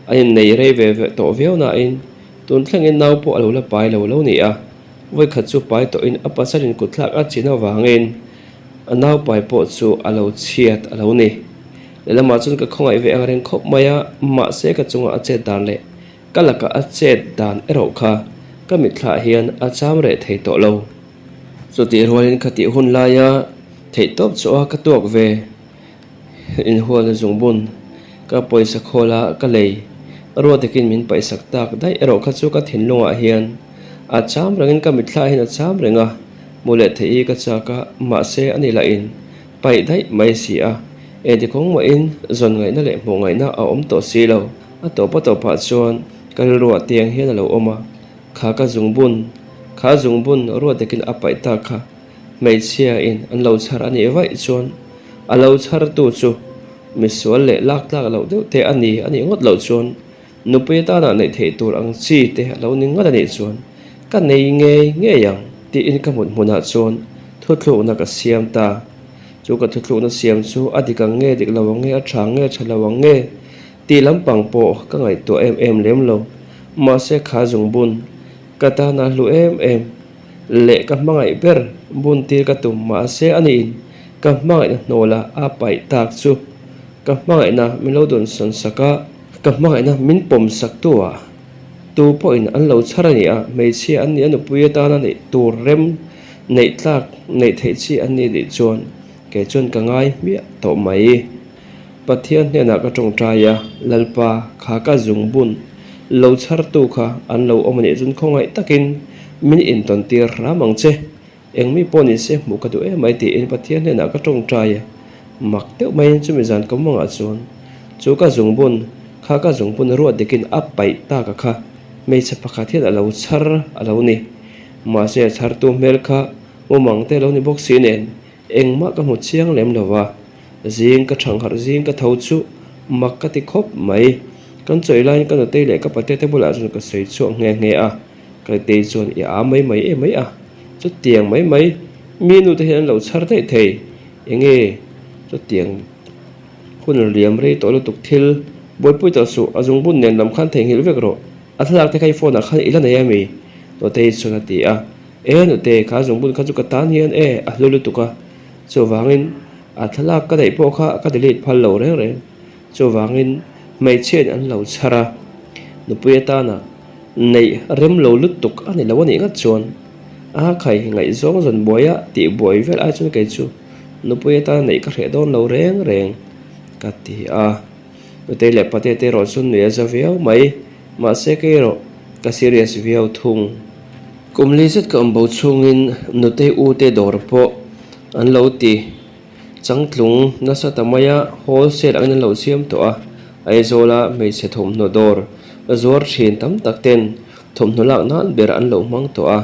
an innei rei ve ve tawh viau nain tun thlengin nau pawh a lo la pai lo lo ni a, vawikhat chu pai tawhin a pasalin kut thlak a chin avangin a nau pai pawh chu a lo chhiat a lo ni. Lehlamah chuan ka khawngaih ve ang reng khawp mai a, mahse ka chungah a chet dan leh ka lakah a chet dan erawh kha ka mitthlah hian a cham reh thei tawh lo. Chutih rualin khatih hun laia theihtawp chu a ka tuak ve. Inhualna zungbun ka pawisa khawl a ka lei. Ruatakin min paihsak tak daih erawh kha chu ka thinlungah hian a cham rengin ka mitthla hian a cham reng a, hmu leh theih hi ka chak a, mahse ani lahin paih daih mai si a, engti kawng mahin zawn ngaihna leh hmuh ngaihna a awm tawh si lo. A tawp a tawpah chuan ka rilruah tiang hian a lo awm a. Kha ka zungbun, kha zungbun ruat takin a paih ta kha hmeichhia in an lo chhar a nih vaih chuan a lo chhar tu chu misual leh lak tlak loh deuh te a ni a nih ngawt loh chuan nupui atana neih theih tur ang chi te a lo ni ngat a nih chuan ka nei ngei ngei ang tiin ka hmut hmunah chuan thuthlukna ka siam ta. Chu ka thuthlukna siam chu a dik ang nge dik lo ang nge a tha ang nge tha lo ang nge Tih lampang pawh ka ngaihtuah em em lem lo. Mahse kha zungbun ka tana hlu em em leh ka hmangaih ber bun tir ka tum mahse aniin ka hmangaihna hnawla a paih tak chu ka hmangaihna min lo dawnsawn sak a, ka hmangaihna min pawm sak tu ah tu pawhin an lo chhar a ni a, hmeichhia an nih a nupui atana neih tur rem neih tlak neih theih chi an ni tih chuan kei chuan ka ngai hmiah tawh mai. Pathian hnenah ka tawngtai a, Lalpa, kha ka zungbun lo chhartu kha an lo awm a nih chuan khawngaih takin min intawn tir hram ang che. Engmi pawh ni se hmuh ka duh em mai tiin Pathian hnenah ka tawngtai a. Mak deuh maiin chumi zan ka mawngah chuan chu ka zungbun kha ka zungbun ruat dikin a paih tak a kha hmeichhe pakhat hian a lo chhar a lo ni. Mahse a chhartu hmel kha mumang te a lo ni bawk si nen Engmah ka hmu chiang lem lo va, zing ka thangharh zing ka tho chu mak ka ti khawp mai. Kan chawi laiin ka nutei leh ka pate te bulah chuan ka sawi chhuak nghe nghe a, ka nutei chuan i a mai mai em mai a, chutiang mai mai mi nute hian an lo chhar daih thei, enge chutiang hun liam rei tawh lutuk thil buaipui tawh suh, a zungbun nen lam khan theihnghilh vek rawh, a thlalak te kha i phone ah khan i la nei a mi? Nutei chuan a ti a. E nute, kha zungbun kha chu ka tan hian e, a hlu lutuk a. Chuvangin a thlalak ka neih pawh kha ka delete phal lo reng reng. Chuvangin hmeichhiain an lo chhar a, nupui atana neih rem lo lutuk a ni lo a nih ngat chuan a khai ngaihzawng zawn buai a tih buai vel ai chuan kei chu nupui atana neih ka hreh dawn lo reng reng ka ti a. Nutei leh pate te erawh chuan nui a za viau mai. Mahse kei erawh ka serious viau thung. Kum li zet ka awm bo chhungin Nutei u te dawr pawh an lo ti changtlung nasa ta mai a, wholesale angin an lo siam tawh a. Aizawla hmeichhe thawmhnaw dawr zuar thin tam tak ten thawmhnaw lak nan ber an lo hmang tawh a.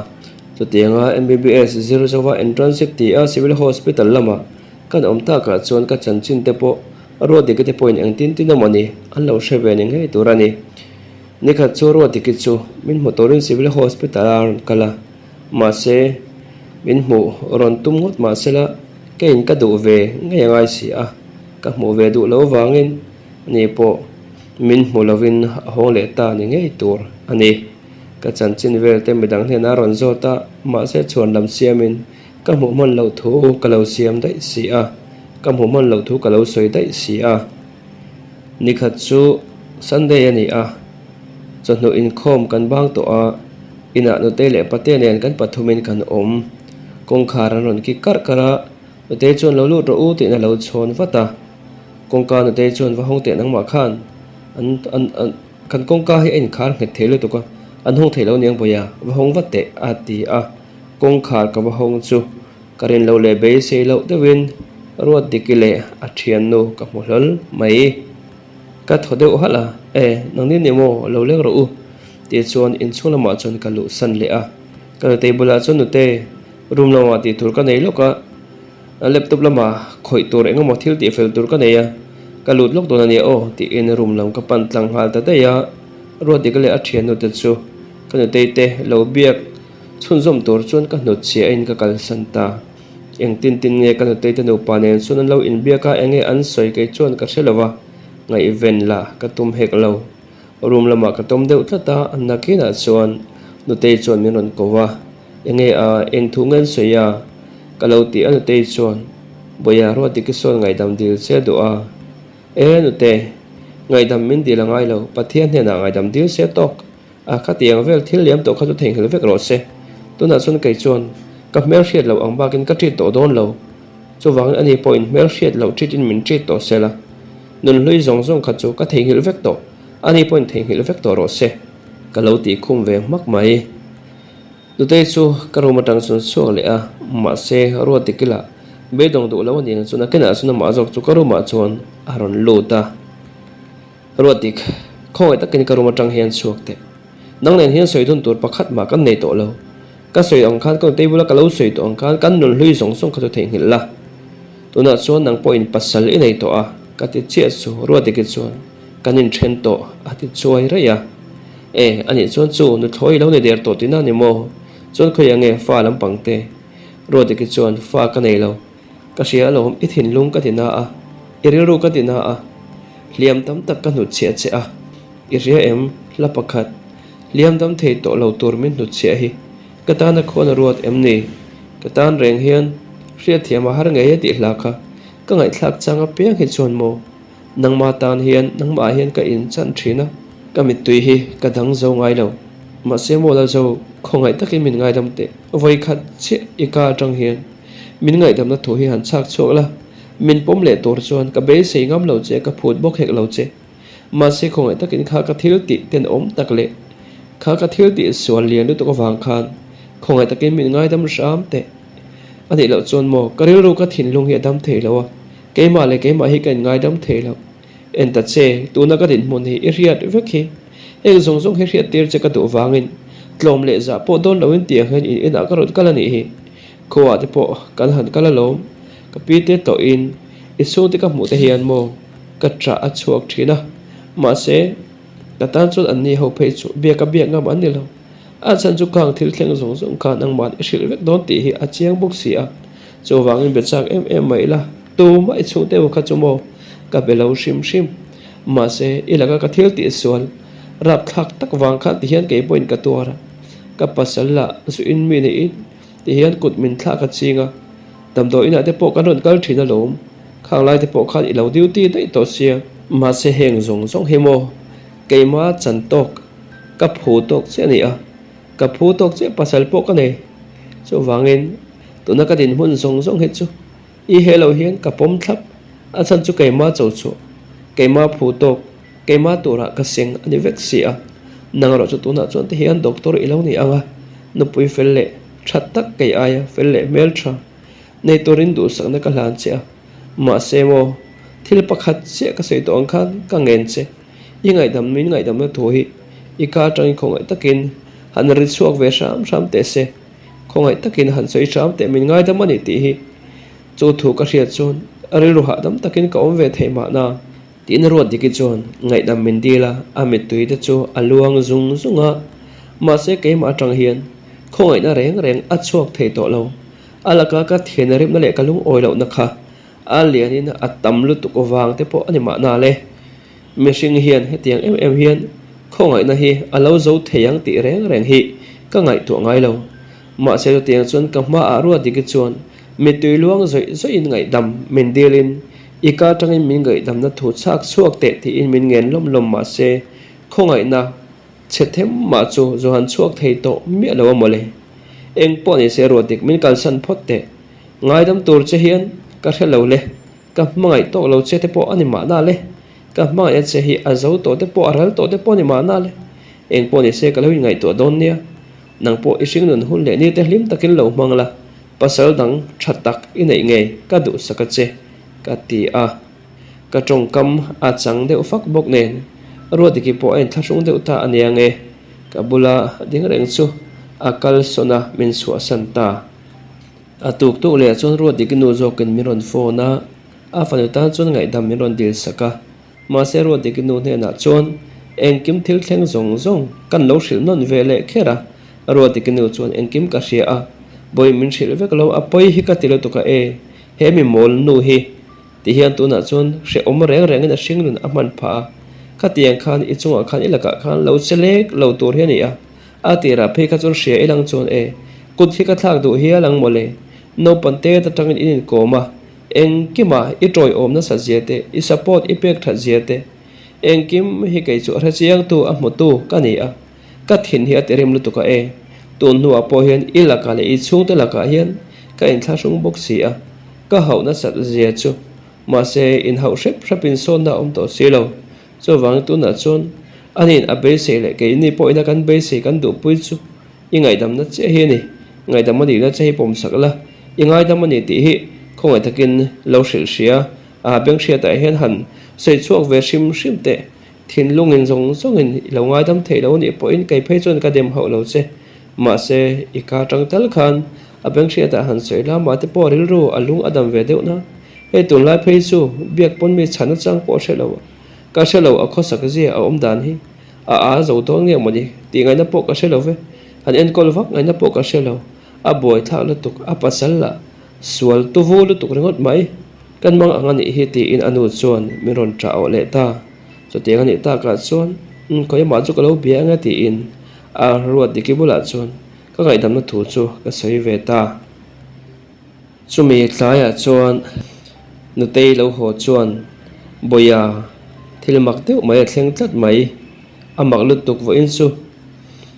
Chutianga MBBS zir zova entrance ti a Civil Hospital lamah kan awm takah chuan ka chanchin te pawh Ruatdiki te pawhin engtin tin emaw ni an lo hre ve ni ngei tur a ni. Nikhat chu Ruatdiki chu min hmu turin Civil Hospital a rawn kal a, mahse min hmuh rawn tum ngawt mahsela keiin ka duh ve ngei a ngai si a, ka hmuh ve duh lo vangin ani pawh min hmu lovin a hawng leh ta ni ngei tur a ni. Ka chanchin vel te midang hnenah a rawn zawt a, mahse chhuan lam siamin Ka hmuh hman loh thu ka lo siam daih si a, ka hmuh hman loh thu ka lo sawi daih si a. Nikhat chu Sunday a ni a, chawhnu inkhawm kan bang tawh a, inah Nutei leh Pate nen kan pathumin kan awm. Kawngkhar an rawn kik karh karh a, Nutei chuan lo lut rawh u tiin a lo chhawn vat a. Kawngka Nutei chuan va hawng teh nangmah khan an an an kan kawngka hi a inkhar nghet thei lutuk a, an hawng thei lo niang Bawia, va hawng vat teh a ti a. Kawngkhar ka va hawng chu ka rin lo leh beisei loh deuhin Ruatdiki leh a thiannu ka hmu hlawl mai. Ka thaw deuh halh a, E, nangni ni maw, lo leng rawh u, tih chuan inchhung lamah chuan ka luhsan leh a. Ka nutei bulah chuan nute, room lamah tih tur ka nei lawk a, laptop lamah khawih tur eng emaw thil tih fel tur ka nei a, ka lut lawk dawn a nia aw, tiin room lam ka pan tlang nghal ta daih a. Ruatdika leh a thiannute chu ka nutei te lo biak chhunzawm tur chuan ka hnutchhiahin ka kalsan ta. Engtin tin nge ka nutei te nupa nen chuan an lo inbiak a, enge an sawi kei chuan ka hre lo va, ngaihven lah ka tum hek lo. Room lamah ka tawm deuh tlat a, nakinah chuan nutei chuan min rawn ko va, enge a, eng thu nge an sawi a? Ka lo ti a nutei chuan, Bawia Ruatdiki sawn ngaihdam dil che duh a, E nute, ngaihdam min dil a ngai lo, Pathian hnenah ngaihdam dil se tawk. A khatiang vel thil liam tawh kha chu theihnghilh vek rawh se. Tunah chuan kei chuan ka hmel hriat loh ang bakin ka treat tawh dawn lo. Chuvangin ani pawhin hmel hriat loh treat in min treat tawh se la. Nunhlui zawng zawng kha chu ka theihnghilh vek tawh, ani pawhin theihnghilh vek tawh rawh se. Ka lo tih khum ve hmak mai. Nutei chu ka room atang chuan chhuak leh a, mahse Ruatikila beidawng duh lo aniang chuan a kenah chuan amah zawk chu ka room ah chuan a rawn lut a. Ruatdik, khawngaih takin ka room atang hian chhuak teh. Nang nen hian sawi dun tur pakhat mah kan nei tawh lo. Ka sawi ang khan ka table a ka lo sawi tawh ang khan kan nun hlui zawng zawng kha chu theihnghilh la. Tunah chuan nang pawhin pasal i nei tawh a, ka ti chiah chu Ruatdiki chuan kan inthen tawh a ti chuai raih a. E, anih chuan chu nuthlawi i lo nei der tawh tihna a ni maw? Chuan khawiah nge fa lampang te? Ruatdiki chuan fa ka nei lo. Ka hria alawm, i thinlung ka ti na a, i rilru ka ti na a, hliam tam tak ka hnutchhiah che a, i hria em, hla pakhat, hliam dam thei tawh lo tur min hnutchhiah hi ka tana khuan a ruat em ni? Ka tan reng hian hriatthiam a har ngei e tih hla kha ka ngaihthlak chang apiang hi chuan maw? Nangmah tan hian nangmah hian ka inchan thin a, ka mittui hi ka dang zo ngai lo. Mahse maw Lalzo, khawngaih takin min ngaidam teh. Vawikhat chiah i ka atang hian min ngaihdamna thu hi han chhak chhuak la, min pawm leh tur chuan ka beisei ngam lo che, ka phut bawk hek lo che. Mahse khawngaih takin kha ka thil tih tenawm tak leh kha ka thil tih sual lian lutuk avang khan khawngaih takin min ngaidam hram teh. A nih loh chuan maw ka rilru ka thinlung hi a dam thei lo a, Keimah leh keimah hi ka inngaidam thei lo. En ta che, tuna ka dinhmun hi i hriat vek hi. Heng zawng zawng hi hriat tir che ka duh vangin tlawm leh zah pawh dawn loin tiang hian in inah ka rawn kal a nih hi. Khuaah te pawh kan han kal alawm. Ka pi te tawhin i chhungte ka hmuh te hian maw ka ṭah a chhuak ṭhin a. Mahse, ka tan chuan anni ho phei chu biak a biak ngam an ni lo. A chhan chu khang thil thleng zawng zawng khan nangmahni i hrilh vek dawn tih hi a chiang bawk si a. Chuvangin be chak em em mai ila, tumah i chhung deuh kha chu maw ka be lo hrim hrim. Mahse, i laka ka thil tih sual rapthlak tak vang khan tihian kei pawhin ka tuar a, ka pasal lah zu in mi neihin tihian kut min thlak a ching a, damdawi inah te pawh kan rawn kal thin alawm, khang lai te pawh khan i lo duty daih tawh sia. Mahse heng zawng zawng hi maw keima chan tawk ka phu tawk chiah a ni a, ka phu tawk chiah pasal pawh ka nei. Chuvangin tuna ka dinhmun zawng zawng hi chu i he lo hian ka pawm thlap, a chhan chu keima cho chhuah, keima phu tawk, keima turah ka seng a ni vek si a. Nang erawh chu tunah chuan ti hian doctor i lo ni ang a, nupui fel leh tha tak kei aia fel leh hmel tha nei turin duhsakna ka hlan che a, mahse maw thil pakhat chiah ka sawi tawh ang khan ka ngen che, i ngaihdam min ngaihdamna thu hi i ka atangin khawngaih takin han ri chhuak ve hram hram teh se. Khawngaih takin han sawi hram teh min ngaidam a ni tih hi chu thu ka hriat chuan a rilru hahdam takin ka awm ve thei mahna. Tiin Ruatdiki chuan ngaihdam min dil a, a mittui te chu a luang zung zung a, mahse keimah atang hian khawngaihna reng reng a chhuak thei tawh lo. A laka ka thian rimna leh ka lungawi lohna kha a lianin a tam lutuk vang te pawh a ni mahna le. Mihring hian hetiang em em hian khawngaihna hi a lo zo thei ang tih reng reng hi ka ngaihtuah ngai lo. Mahse chutiang chuan ka hmaah Ruatdiki chuan mittui luang zawih zawihin ngaihdam min dilin i ka atangin min ngaihdamna thu chhak chhuak teh tiin min ngen lawm lawm mahse khawngaihna chhe them mah chu zu han chhuak thei tawh miah lo a mawle. Eng pawh nise Ruatdik min kalsan phawt teh. Ngaidam tur che hian ka hre lo le. Ka hmangaih tawk lo che te pawh a ni mahna le, ka hmangaihna che hi a zo tawh te pawh a ral tawh te pawh a ni mahna le, eng pawh ni se ka lo inngaihtuah dawn nia, nang pawh i hringnun hun leh ni te hlim takin lo hmang la, pasal dang tha tak i neih ngei ka duhsak a che, ka ti a. Ka tawngkam a chang deuh fak bawk nen Ruatdiki pawh a inthlahrung deuh ta a nia nge ka bula ding reng chu a kalsawn a min chhuahsan ta. A tuk tuk leh chuan Ruatdiki nu zawkin min rawn phone a, a fanu tan chuan ngaihdam min rawn dil sak a. Mahse Ruatdiki nu hnenah chuan engkim thil thleng zawng zawng kan lo hrilh nawn ve leh kher a, Ruatdiki nu chuan engkim ka hria a, bawi min hrilh vek lo a pawi hi ka ti lutuk a e, he mi mawl nu hi ti hian tunah chuan hrehawm reng rengin a hring nun a hman phah a, khatiang khan i chungah khan i lakah khan lo che lek lo tur hi a ni a, a tirah phei kha chuan hria i lang chuan e, kut hi ka thlak duh hial ang mawle, naupang te atangin in inkawm a. Engkima i tawiawm nasat zia te, i support i pek that zia te, engkim hi kei chu a hrechiangtu a hmutu ka ni a, ka thin hi a ti rim lutuk a e. Tun hnuah pawh hian i lakah leh i chhungte lakah hian ka inthlahrung bawk si a, ka hauh nasat zia chu. Mahse, inhauh hrep hrepin sawnna a awm tawh si lo. Chuvangin tunah chuan aniin a beisei leh keini pawhin a kan beisei kan duhpui chu I ngaihdamna chiah hi a ni. Ngaihdam a nihna che hi pawmsak la, i ngaidam a ni tih hi khawngaih takin lo hrilh hria. A beng hriatah hian han sawi chhuak ve hrim hrim teh. Thinlungin zawng zawngin i lo ngaidam theih lo anih pawhin kei phei chuan ka dem hauh lo che. Mahse, i ka tang tal khan a beng hriatah han sawi la, mahte pawh rilru a lung a dam ve deuh na. Hei tunlai phei chu biak pawn mi chhan achang pawh hre lo. Ka hre lo a khawsak zia a awm dan hi. A a zo dawn nge mawni tih ngaihna pawh ka hre lo ve, han enkawl vak ngaihna pawh ka hre lo, a buai thlak lutuk, a pasal lah sual tuvu lutuk ringawt mai, kan mang ang a nih hi tiin a nu chuan min rawn ṭah awh leh ta, chutiang a nih takah chuan umm khawiamah chu ka lo bia ang e tiin a ruat diki bulah chuan ka ngaihdamna thu chu ka sawi ve ta. Chumi tlaiah chuan Nutei lo haw chuan Bawia thil mak deuh mai a thleng tlat mai, a mak lutuk vawiin chu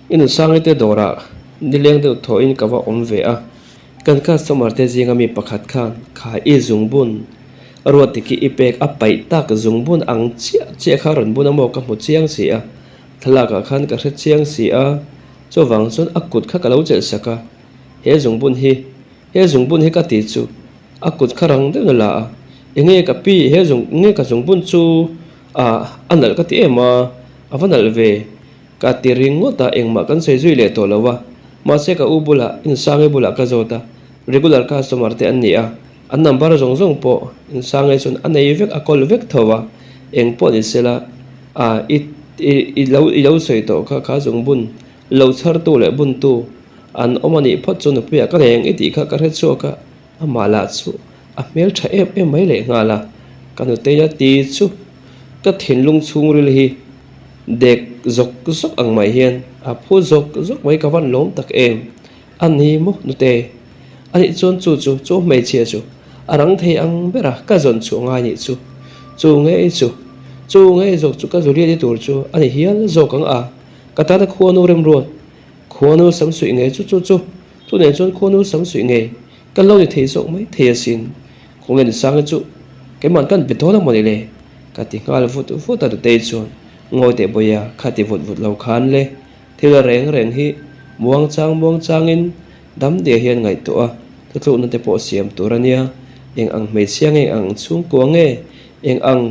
i Nusangi te dawrah nileng deuh thawhin ka va awm ve a, kan customer te zinga mi pakhat khan kha i zungbun Ruatdiki i pek a paih tak zungbun ang chiah chiah kha rawn bun a maw ka hmu chiang si a, thlalakah khan ka hre chiang si a, chuvang chuan a kut kha ka lo chelh sak a, he zungbun hi He zungbun hi ka ti chu a kut kha rang deuhin a la a, enge ka pi he zung nge ka zungbun chu ah a nalh ka ti em a, a va nalh ve ka ti ringawt a, engmah kan sawi zui leh tawh lo a, mahse ka u bulah Insangi bulah ka zawt a, regular customer te an ni a, an number zawng zawng pawh Insangi chuan a nei vek a kawl vek tho a, eng pawh ni sela ah i i lo i lo sawi tawh kha kha zungbun Lo chhartu leh buntu an awm a nih phawt chu nupuiah ka reng i tih kha ka hre chhuak a, amah lah chu a hmel tha em em mai leh nghal a, ka nutei a ti chu ka thinlung chhungril hi dek zawk zawk ang mai hian a phu zawk zawk mai ka van lawm tak em a ni maw nute a nih chuan chu chu chu hmeichhia chu a rang thei ang ber a ka zawn chhuah ngai nih chu chu ngei chu chu ngei zawk chu ka zuliat i tur chu a ni hial zawk ang a. Ka tana khuanu remruat, khuanu sam suih ngei chu chu chu, chu nen chuan khuanu sam suih ngei kan lo ni thei zawk mai thei asin. Khawnge ni Sangi chu keimah kan be dawn a mawni le? Ka ti nghal vut vut a Nutei chuan ngawi teh Bawia kha ti vut vut lo khan le, thil reng reng hi muang chang muang changin dam diah hian ngaihtuah a, thuthlukna te pawh siam tur a nia, eng ang hmeichhia nge, eng ang chhungkua nge, eng ang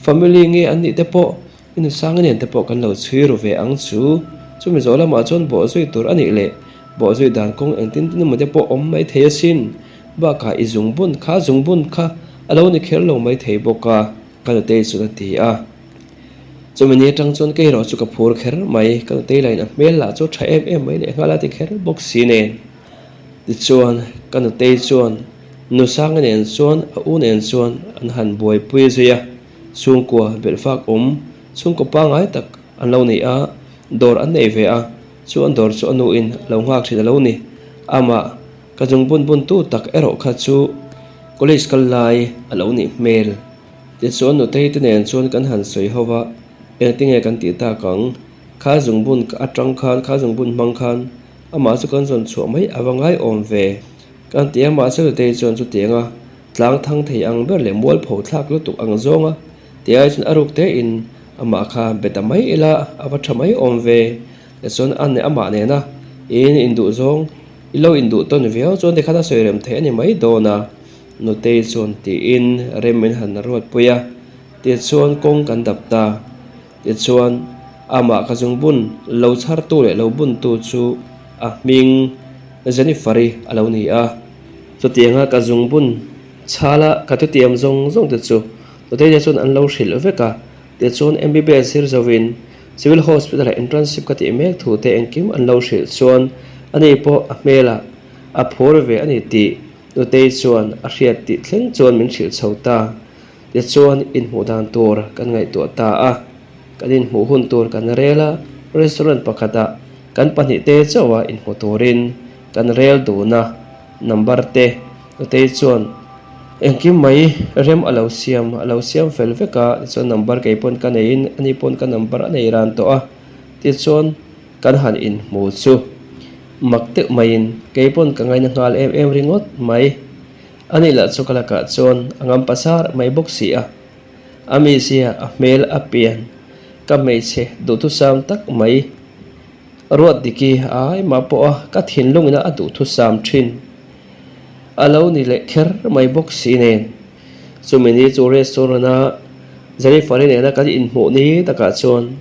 family nge an nih te pawh I nusanga nen te pawh kan lo chhui ru ve ang chu. Chumi zawh lamah chuan bawhzui tur a nih leh bawhzui dan kawng engtin tin emaw te pawh awm mai thei asin. Bakah i zungbun kha zungbun kha a lo ni kher lo mai thei bawk a, ka nutei chuan a ti a. Chumi ni atang chuan kei erawh chu ka phur kher mai, ka nutei lain a hmel lah chu tha em em mai leh nghal a ti kher bawk si nen. Tichuan ka nutei chuan nusanga nen chuan a u nen chuan an han buaipui zui a. Chhungkua belhfak awm chhungkaw pangngai tak an lo nei a, dawr an nei ve a, chu an dawr chu a nuin a lo nghak thin a lo ni. Amah ka chung bun bun tu tak erawh kha chu college kal lai a lo nih hmel. Tichuan nutei te nen chuan kan han sawi ho va, engtinge kan tih tak ang? Kha zungbun atang khan, kha zungbun hmang khan amah chu kan zawn chhuah mai a va ngaiawm ve. Kan ti a, mahse nutei chuan chutianga Tlang thang thei ang ber leh mualpho thlak lutuk ang zawnga ti ai chuan a ruk te in amah kha be ta mai ila a va tha mai awm ve. Tichuan a amah nena in induh zawng i lo induh tawn viau chuan tikhan a sawi rem theih a ni mai dawn a, Nutei chuan tiin rem min han ruatpui a. Tichuan kawng kan dap ta. Tichuan amah ka zungbun lo chhartu leh lo buntu chu a hming Jennifer-i a lo ni a. Chutianga ka zungbun chhala ka thutiam zawng zawng te chu Nutei-te chuan an lo hrilh vek a. Tichuan MBBS zir zovin Civil Hospital-ah internship ka tih mek thu te engkim an lo hrilh chuan ani pawh a hmelah a phur ve a ni tih Nutei chuan a hriat tih thleng chuan min hrilh chho ta. Tichuan inhmuh dan tur kan ngaihtuah ta a, kan inhmuh hun tur kan rel a, restaurant pakhatah kan pahnihte chauha inhmu turin kan rel dun a, number te Nutei chuan engkim mai rem a lo siam, a lo siam fel vek a, tichuan number kei pawn ka neiin ani pawn ka number a nei ran tawh a, tichuan kan han inhmu chu mak deuh maiin kei pawn ka ngaina nghal em em ringawt mai. Ani lah chu ka lakah chuan a ngam pasar mai bawk si a, a mizia a hmel a pian ka hmeichhe duhthusam tak mai. Ruat diki a aimah pawh a ka thinlungin a duhthusam thin. A lo ni leh kher mai bawk si nen. Chumi ni chu restaurant a Jennifer-i nena kan inhmuh ni takah chuan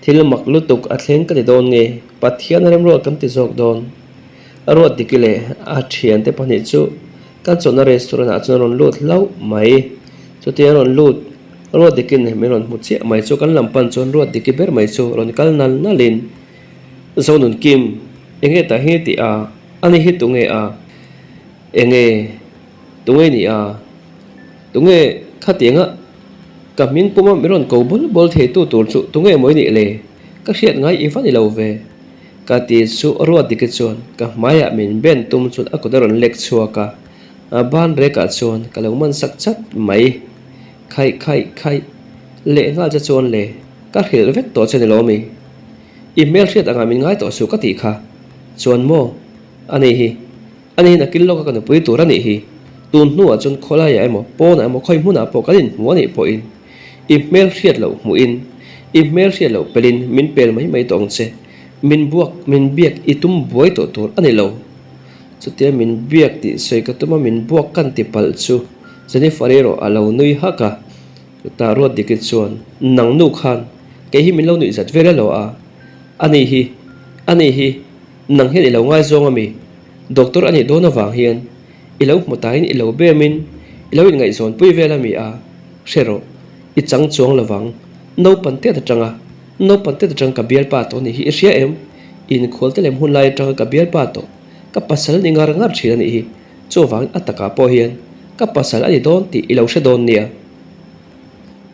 thil mak lutuk a thleng ka ti dawn nge Pathian remruat kan ti zawk dawn. A ruat diki leh a thiante pahnih chu kan chawlhna restaurant ah chuan a rawn lut hlauh mai. Chutia a rawn lut Ruat dikin min rawn hmu chiah mai chu kan lam pan chuan ruat diki ber mai chu rawn kal nal nal in Zonun Kim enge tah hi tih a ani hi tunge a enge tunge ni a tunge khatianga ka hming puma min rawn ko bawl bawl thei tu tur chu tunge maw i nih le ka hriat ngai i va ni lo ve ka ti chu ruat diki chuan ka hmaiah min ben tum chuan a kut a rawn lek chhuak a a ban rekah chuan ka lo man sak chat mai. Khaih khaih khaih leh nghal che chuan le ka hrilh vek tawh che ni lo mi? I hmel hriat angah min ngai tawh suh ka tih kha chuan maw? A ni hi, a ni hi nakil lawka ka nupui tur a nih hi, tun hnuah chuan khawlaiah emaw pawnah emaw khawi hmunah pawh kan inhmu a nih pawhin i hmel hriat loh hmuhin i hmel hriat loh pelin min pel mai mai tawh ang che, min buak min biak i tum buai tawh tur a ni lo. Chutia min biak tih sawi ka tum a min buak kan ti palh chu Jennifer erawh a lo nui hak a, chutah Ruatdiki chuan, Nang nu khan kei hi min lo nuih zat vel elo a, ani hi, ani hi, nang hian i lo ngaizawng ami? Doctor a nih dawn avang hian i lo hmu tain i lo bemin i lo inngaihzawn pui vel ami a, hre rawh, i chang chuang lovang, naupan tet atanga, naupan tet atang ka bialpa tawh anih hi i hria em? Inkhualte lem hun lai atanga ka bialpa tawh, ka pasal ni ngar ngar thin anih hi. Chuvangin a takah pawh hian ka pasal a ni dawn tih i lo hre dawn nia.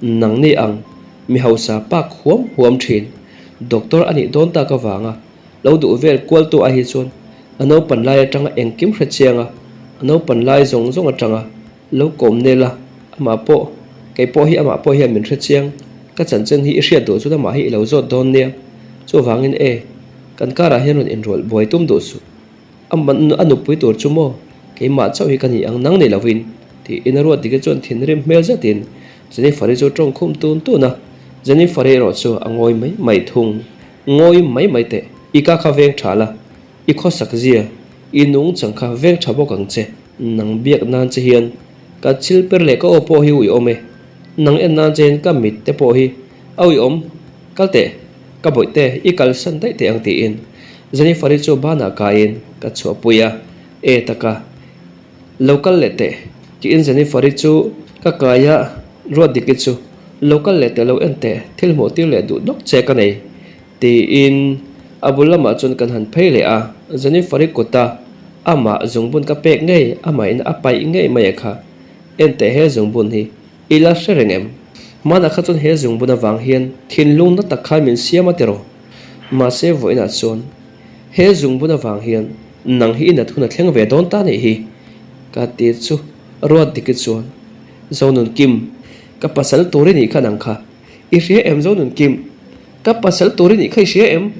Nangni ang mi hausa pak huam huam thin doctor a nih dawn tak avanga lo duh vel kualtu ai hi chuan a naupan lai atanga engkim hre chiang a, a naupan lai zawng zawng atanga lo kawm nel a, amah pawh kei pawh hi amah pawh hian min hre chiang, ka chanchin hi i hriat duh chuan amah hi i lo zawt dawn nia. Chuvangin e, kan karah hian rawn inrawlh buai tum duh suh. A a nupui tur chu maw? Keimah chauh hi ka ni ang nang ni lovin, tiin a ruat dik chuan thinrim hmel zetin Jennifer-i chu tawng khum tun tun a. Jennifer-i erawh chu a ngawi mai mai thung. Ngawi mai mai teh, i ka kha veng tha la, i khawsak zia, i nung chang kha veng tha bawk ang che. Nang biak nan che hian ka chil per leh ka aw pawh hi uiawm e, nang en nan che hian ka mit te pawh hi a uiawm. Kal teh, ka bawihte i kalsan daih teh ang tiin Jennifer-i chu banah kaiin ka chhuahpui a, E taka, lo kal leh teh tiin Jennifer-i chu ka kai a, Ruatdiki chu lo kal leh teh lo en teh, thil hmuh tir leh duh nawk che ka nei tiin a bul lamah chuan kan han phei leh a, Jennifer-i kuta amah zungbun ka pek ngei amahin a paih ngei mai a kha, en teh he zungbun hi. I la hre reng em? Hmanah kha chuan he zungbun avang hian thinlung na tak khan min siam a tiraw? Mahse vawiinah chuan he zungbun avang hian nang hi i nat hun a thleng ve dawn ta nih hi ka ti chu ruat diki chuan Zonun Kim ka pasal tur i nih kha nang kha i hria em Zonun Kim ka pasal tur i nih kha i hria em?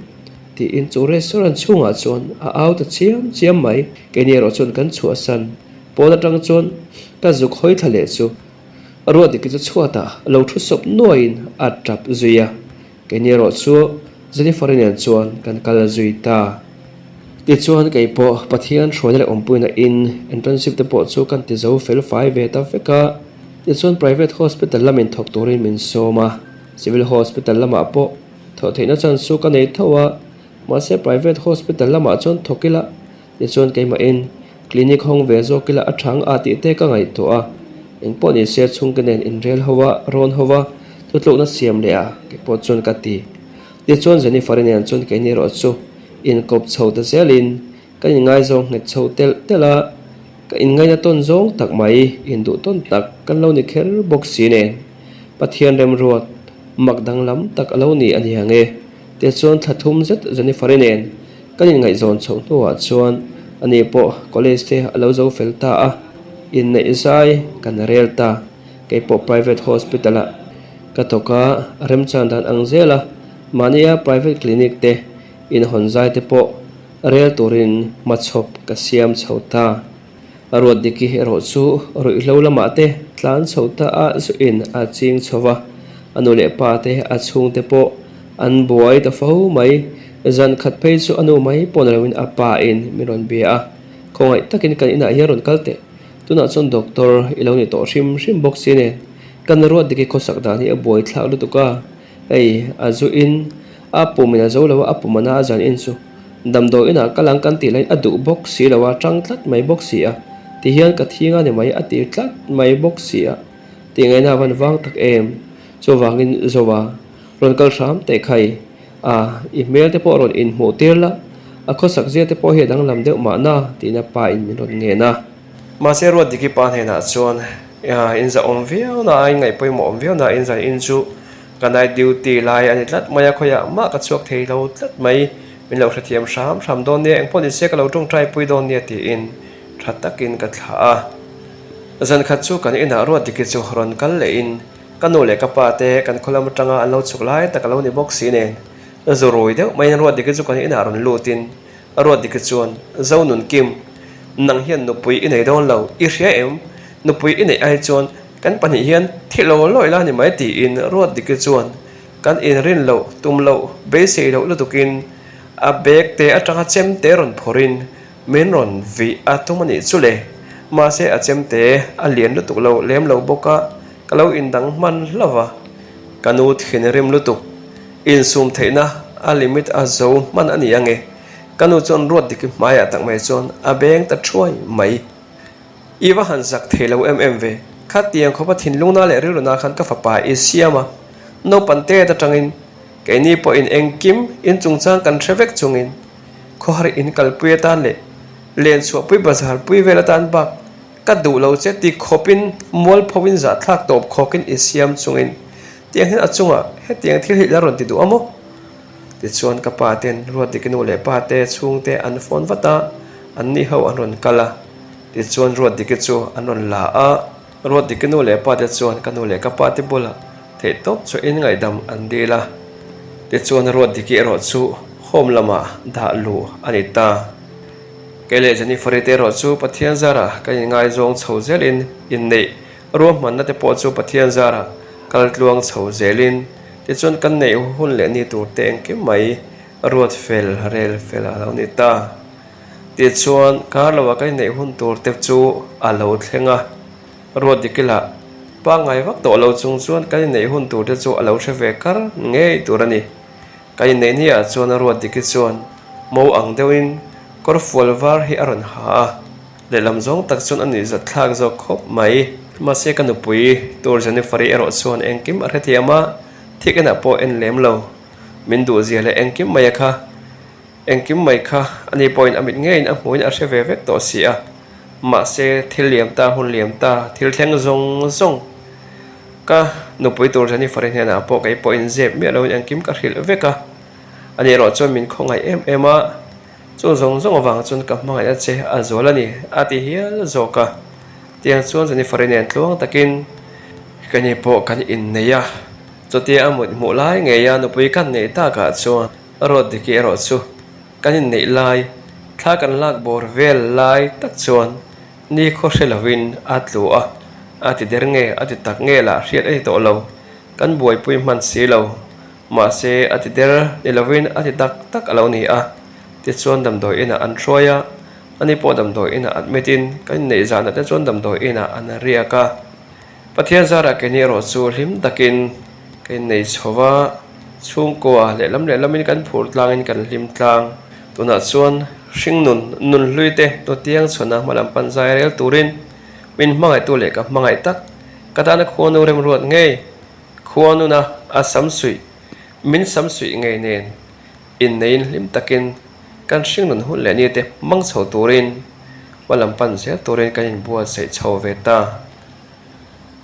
tiin chu restaurant chhungah chuan a au ta chiam chiam mai. Keini erawh chuan kan chhuahsan Pawn atang chuan ka zuk hawi thla leh chu Ruatdiki chu chhuatah lo thu sawp nuaiin a tap zui a, keini erawh chu Jennifer-i nen chuan kan kal zui ta. Tichuan kei pawh Pathian hruaina leh awmpuina in internship te pawh chu kan ti zo fel fai ve ta vek a. Tichuan Private Hospital lamin thawk turin min sawm a, Civil Hospital lamah pawh thawh theihna chance chu ka nei tho a, mahse Private Hospital lamah chuan thawk ila tichuan keimahin Clinic hawng ve zawk ila a thang a tih te ka ngaihtuah a, engpawh ni se chhungte nen inrel ho a, rawn ho a, thutlukna siam leh a keipawh chuan ka ti. Tichuan Jennifer-i nen chuan keini erawh chu inkawp chho ta zelin Ka inngaizawng nghet chho telh telh a, ka inngaina tawn zawng tak mai, induh tawn tak kan lo ni kher bawk si nen. Pathian remruat mak danglam tak a lo ni a ni ang e. Tichuan thla thum zet Jennifer-i nen kan inngaihzawn chhoh hnuah chuan ani pawh college te a lo zo fel ta a, inneih zai kan rel ta. Kei pawh private hospital-ah ka thawk a, remchan dan ang zel a, mahnia private clinic te inhawn zai te pawh Rel turin hmachhawp ka siam chho ta. A ruat dik hi erawh chu ruihhlo lamah te tlan chho ta a zuin a ching chho va, a nu leh pa te a chhungte pawh an buai ta fo mai. Zan khat phei chu a nu mai pawh ni loin a pa in min rawn bia a, khawngaih takin kan inah hian rawn kal teh. Tunah chuan doctor i lo ni tawh hrim hrim bawk si nen kan ruat dik hi khawsak dan hi a buai thlak lutuk a, hei a zuin a pum in a zo lo a, a pum a na a zan in chu. Damdawi inah ka lang kan tih laiin a duh bawk si lo a, tang tlat mai bawk si a, ti hian ka thi nga ni mai a ti tlat mai bawk si a, tih ngaihna a van vang tak em? Chuvangin Zoa, rawn kal hram teh khai a, i hmel te pawh rawn inhmuh tir la, a khawsak zia te pawh hi a danglam deuh mahna tiin a pa in min rawn ngen a. Mahse Ruatdiki pa hnenah chuan inzahawm viau na a, inngaih pawimawh awm viau na a inzai in chu Ka night duty lai a ni tlat mai a, khawiah mah ka chhuak thei lo tlat mai, min lo hrethiam hram hram dawn nia, engpawh ni se ka lo tawngtai pui dawn nia tiin tha takin ka thlah a. Zan khat chu kan inah ruat diki chu rawn kal lehin ka nu leh ka pa te kan khaw lam atanga an lo chhuk lai tak a lo ni bawk si nen zu rui deuh maiin ruat diki chu kan inah rawn lutin ruat diki chuan Zonun Kim nang hian nupui i nei dawn lo i hria em? Nupui i neih ai chuan Kan pahnih hian thi lo lawi la ni mai tiin Ruatdiki chuan kan inrin loh, tum loh, beisei loh lutukin a bag te atanga chemte rawn phawrhin min rawn vih a tum a nih chu le. Mahse a chemte a lian lutuk lo lem lo bawk a, ka lo indang hman hlauh va. Ka nu thinrim lutuk insum theihna a limit a zo hman a ni ange. Ka nu chuan Ruatdiki hmaiah tak mai chuan a beng ta thuai mai. I va han zak thei lo em em ve. Khatiang khawpa thinlungna leh rilruna khan ka fapa i siam a, naupan tet atangin keini pawhin engkim in chungchang kan hre vek chungin khawhar in kalpui atan leh lenchhuahpui bazar pui vel atan bak ka duh lo che ti khawpin mualpho in zahthlak tawp khawkin i siam chungin tiang hian a chungah hetiang thil hi ila rawn ti duh a maw? Tichuan ka pa ten Ruatdiki nu leh pa te chhungte an phone vat a, anni ho an rawn kal a. Tichuan Ruatdiki chu an rawn la a, Ruatdiki nu leh pa te chuan ka nu leh ka pa te bulah theihtawp chu in ngaihdam an dil a. Tichuan Ruatdiki erawh chu home lamah dah luh a ni ta. Kei leh Jennifer-i te erawh chu Pathian zarah kan inngaizawng chho zelin inneih ruahmanna te pawh chu Pathian zarah kal tluang chho zelin tichuan kan neih hun leh ni tur te engkim mai ruat fel rel fel a lo ni ta. Tichuan, kar loah ka inneih hun tur te chu a lo thleng a, ruat dik ila pangngai vak tawh lo chung chuan kan inneih hun tur te chu a lo hre ve kar ngei tur a ni. Ka inneih ni ah chuan ruat diki chuan mo ang deuhin kawr fual var hi a rawn ha a, lehlam zawng tak chuan a nuihzat thlak zawk khawp mai. Mahse ka nupui tur Jennifer-i erawh chuan engkim a hrethiam a, thik enah pawh en lem lo. Min duhzia leh engkim mai a kha. Engkim mai kha ani pawhin a mit ngeiin a hmuhin a hre ve vek tawh si a. Mahse, thil liam ta, hun liam ta, thil thleng zawng zawng ka nupui tur Jennifer-i hnenah pawh kei pawhin zep miah loin engkim ka hrilh vek a. Ani erawh chuan min khawngaih em em a, chung zawng zawng avang chuan ka hmangaihna che a zual a ni, a ti hial zawk a. Tiang chuan Jennifer-i nen tluang takin kani pawh kan innei a. Chutia a mut hmuh lai ngeia nupui kan neih takah chuan Ruat Diki erawh chu kan inneih lai, thla kan lak bawr vel lai tak chuan ni khaw hre lovin a tlu a, a ti der nge a ti tak nge lah hriat a ni tawh lo, kan buaipui hman si lo. Mahse a ti der ni lovin a ti tak tak a lo ni a, tichuan damdawi inah an hruai a, ani pawh damdawi inah admit in kan inneih zanah te chuan damdawi inah an riak a. Pathian zarah keini erawh chu hlim takin ka innei chho va, chhungkua lehlam lehlamin kan phur tlangin kan hlim tlang. Tunah chuan hringnun nunhlui te hnutiang chhuna hmalam pan zai rel turin min hmangaihtu leh ka hmangaih tak ka tana khuanu remruat ngei khuanuna a samsuih min samsuih ngei nen inneiin hlim takin kan hringnun hun leh ni te hmang chho turin hmalam pan zel turin kan inbuatsaih chho ve ta.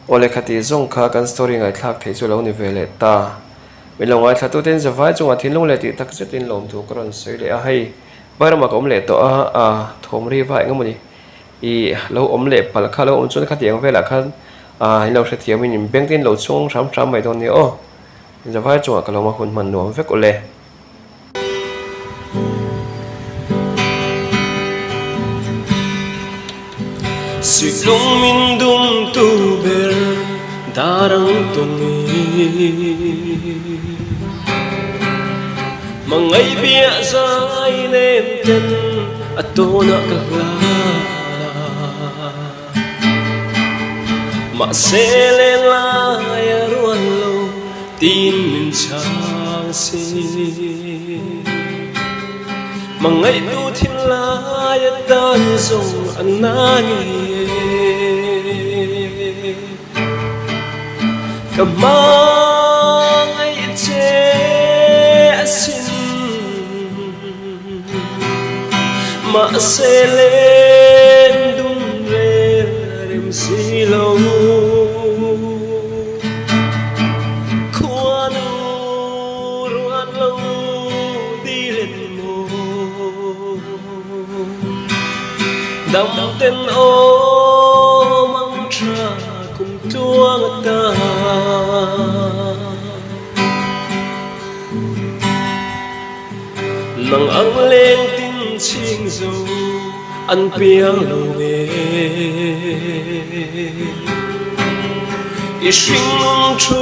Aw lehkha tih zawng kha kan story ngaihthlak theih chu lo ni ve leh ta. Min lo ngaithla tu ten zavai chungah thinlung leh tih tak zetin lawmthu ka rawn sawi leh a, hei Vairamah ka awm leh tawh a, a thawm ri va eng emawni i lo awm leh palh kha lo awm chuan khatiang velah khan a in lo hrethiamin in beng te in lo chhung hram hram mai dawn nia aw. Zavai chungah ka lo hma hun hman nuam vek awle. Sihlung min dum tu ber dar ang tung i Hmangaih biah zai nem ten a tawnah ka hlan a Mahse lenglai a rual lo Tin min chhang si. Hmangaihtu thinlai atan zawng a na ngei e. Ka hmangaih che asin. Mahse len dum rel rem si lo. Khuanu ruat lo dilen maw Dam ten awm ang tha kum tluang ata. Nang ang leng tin chhing zo an piang lo nge. I hringnun thu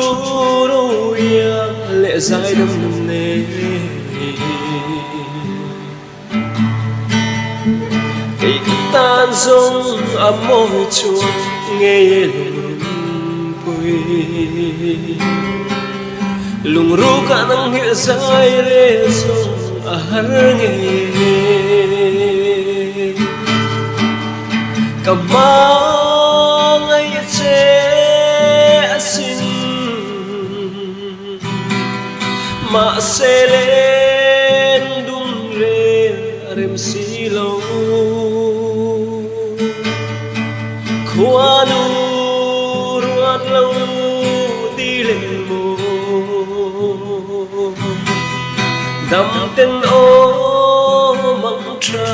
roia leh zaidam nun nei. Kei ka tan zawng a mawi chuan ngei e lungrunpui. Lungruk ah nang nghilh zai rel zawng a har ngei e. Ka hmangaih che asin. Mahse len dum rel a rem si lo. Khuanu ruat lo ti len maw. Dam ten awm ang tha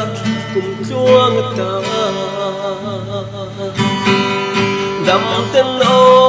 kum tluang ata. Dam ten awm.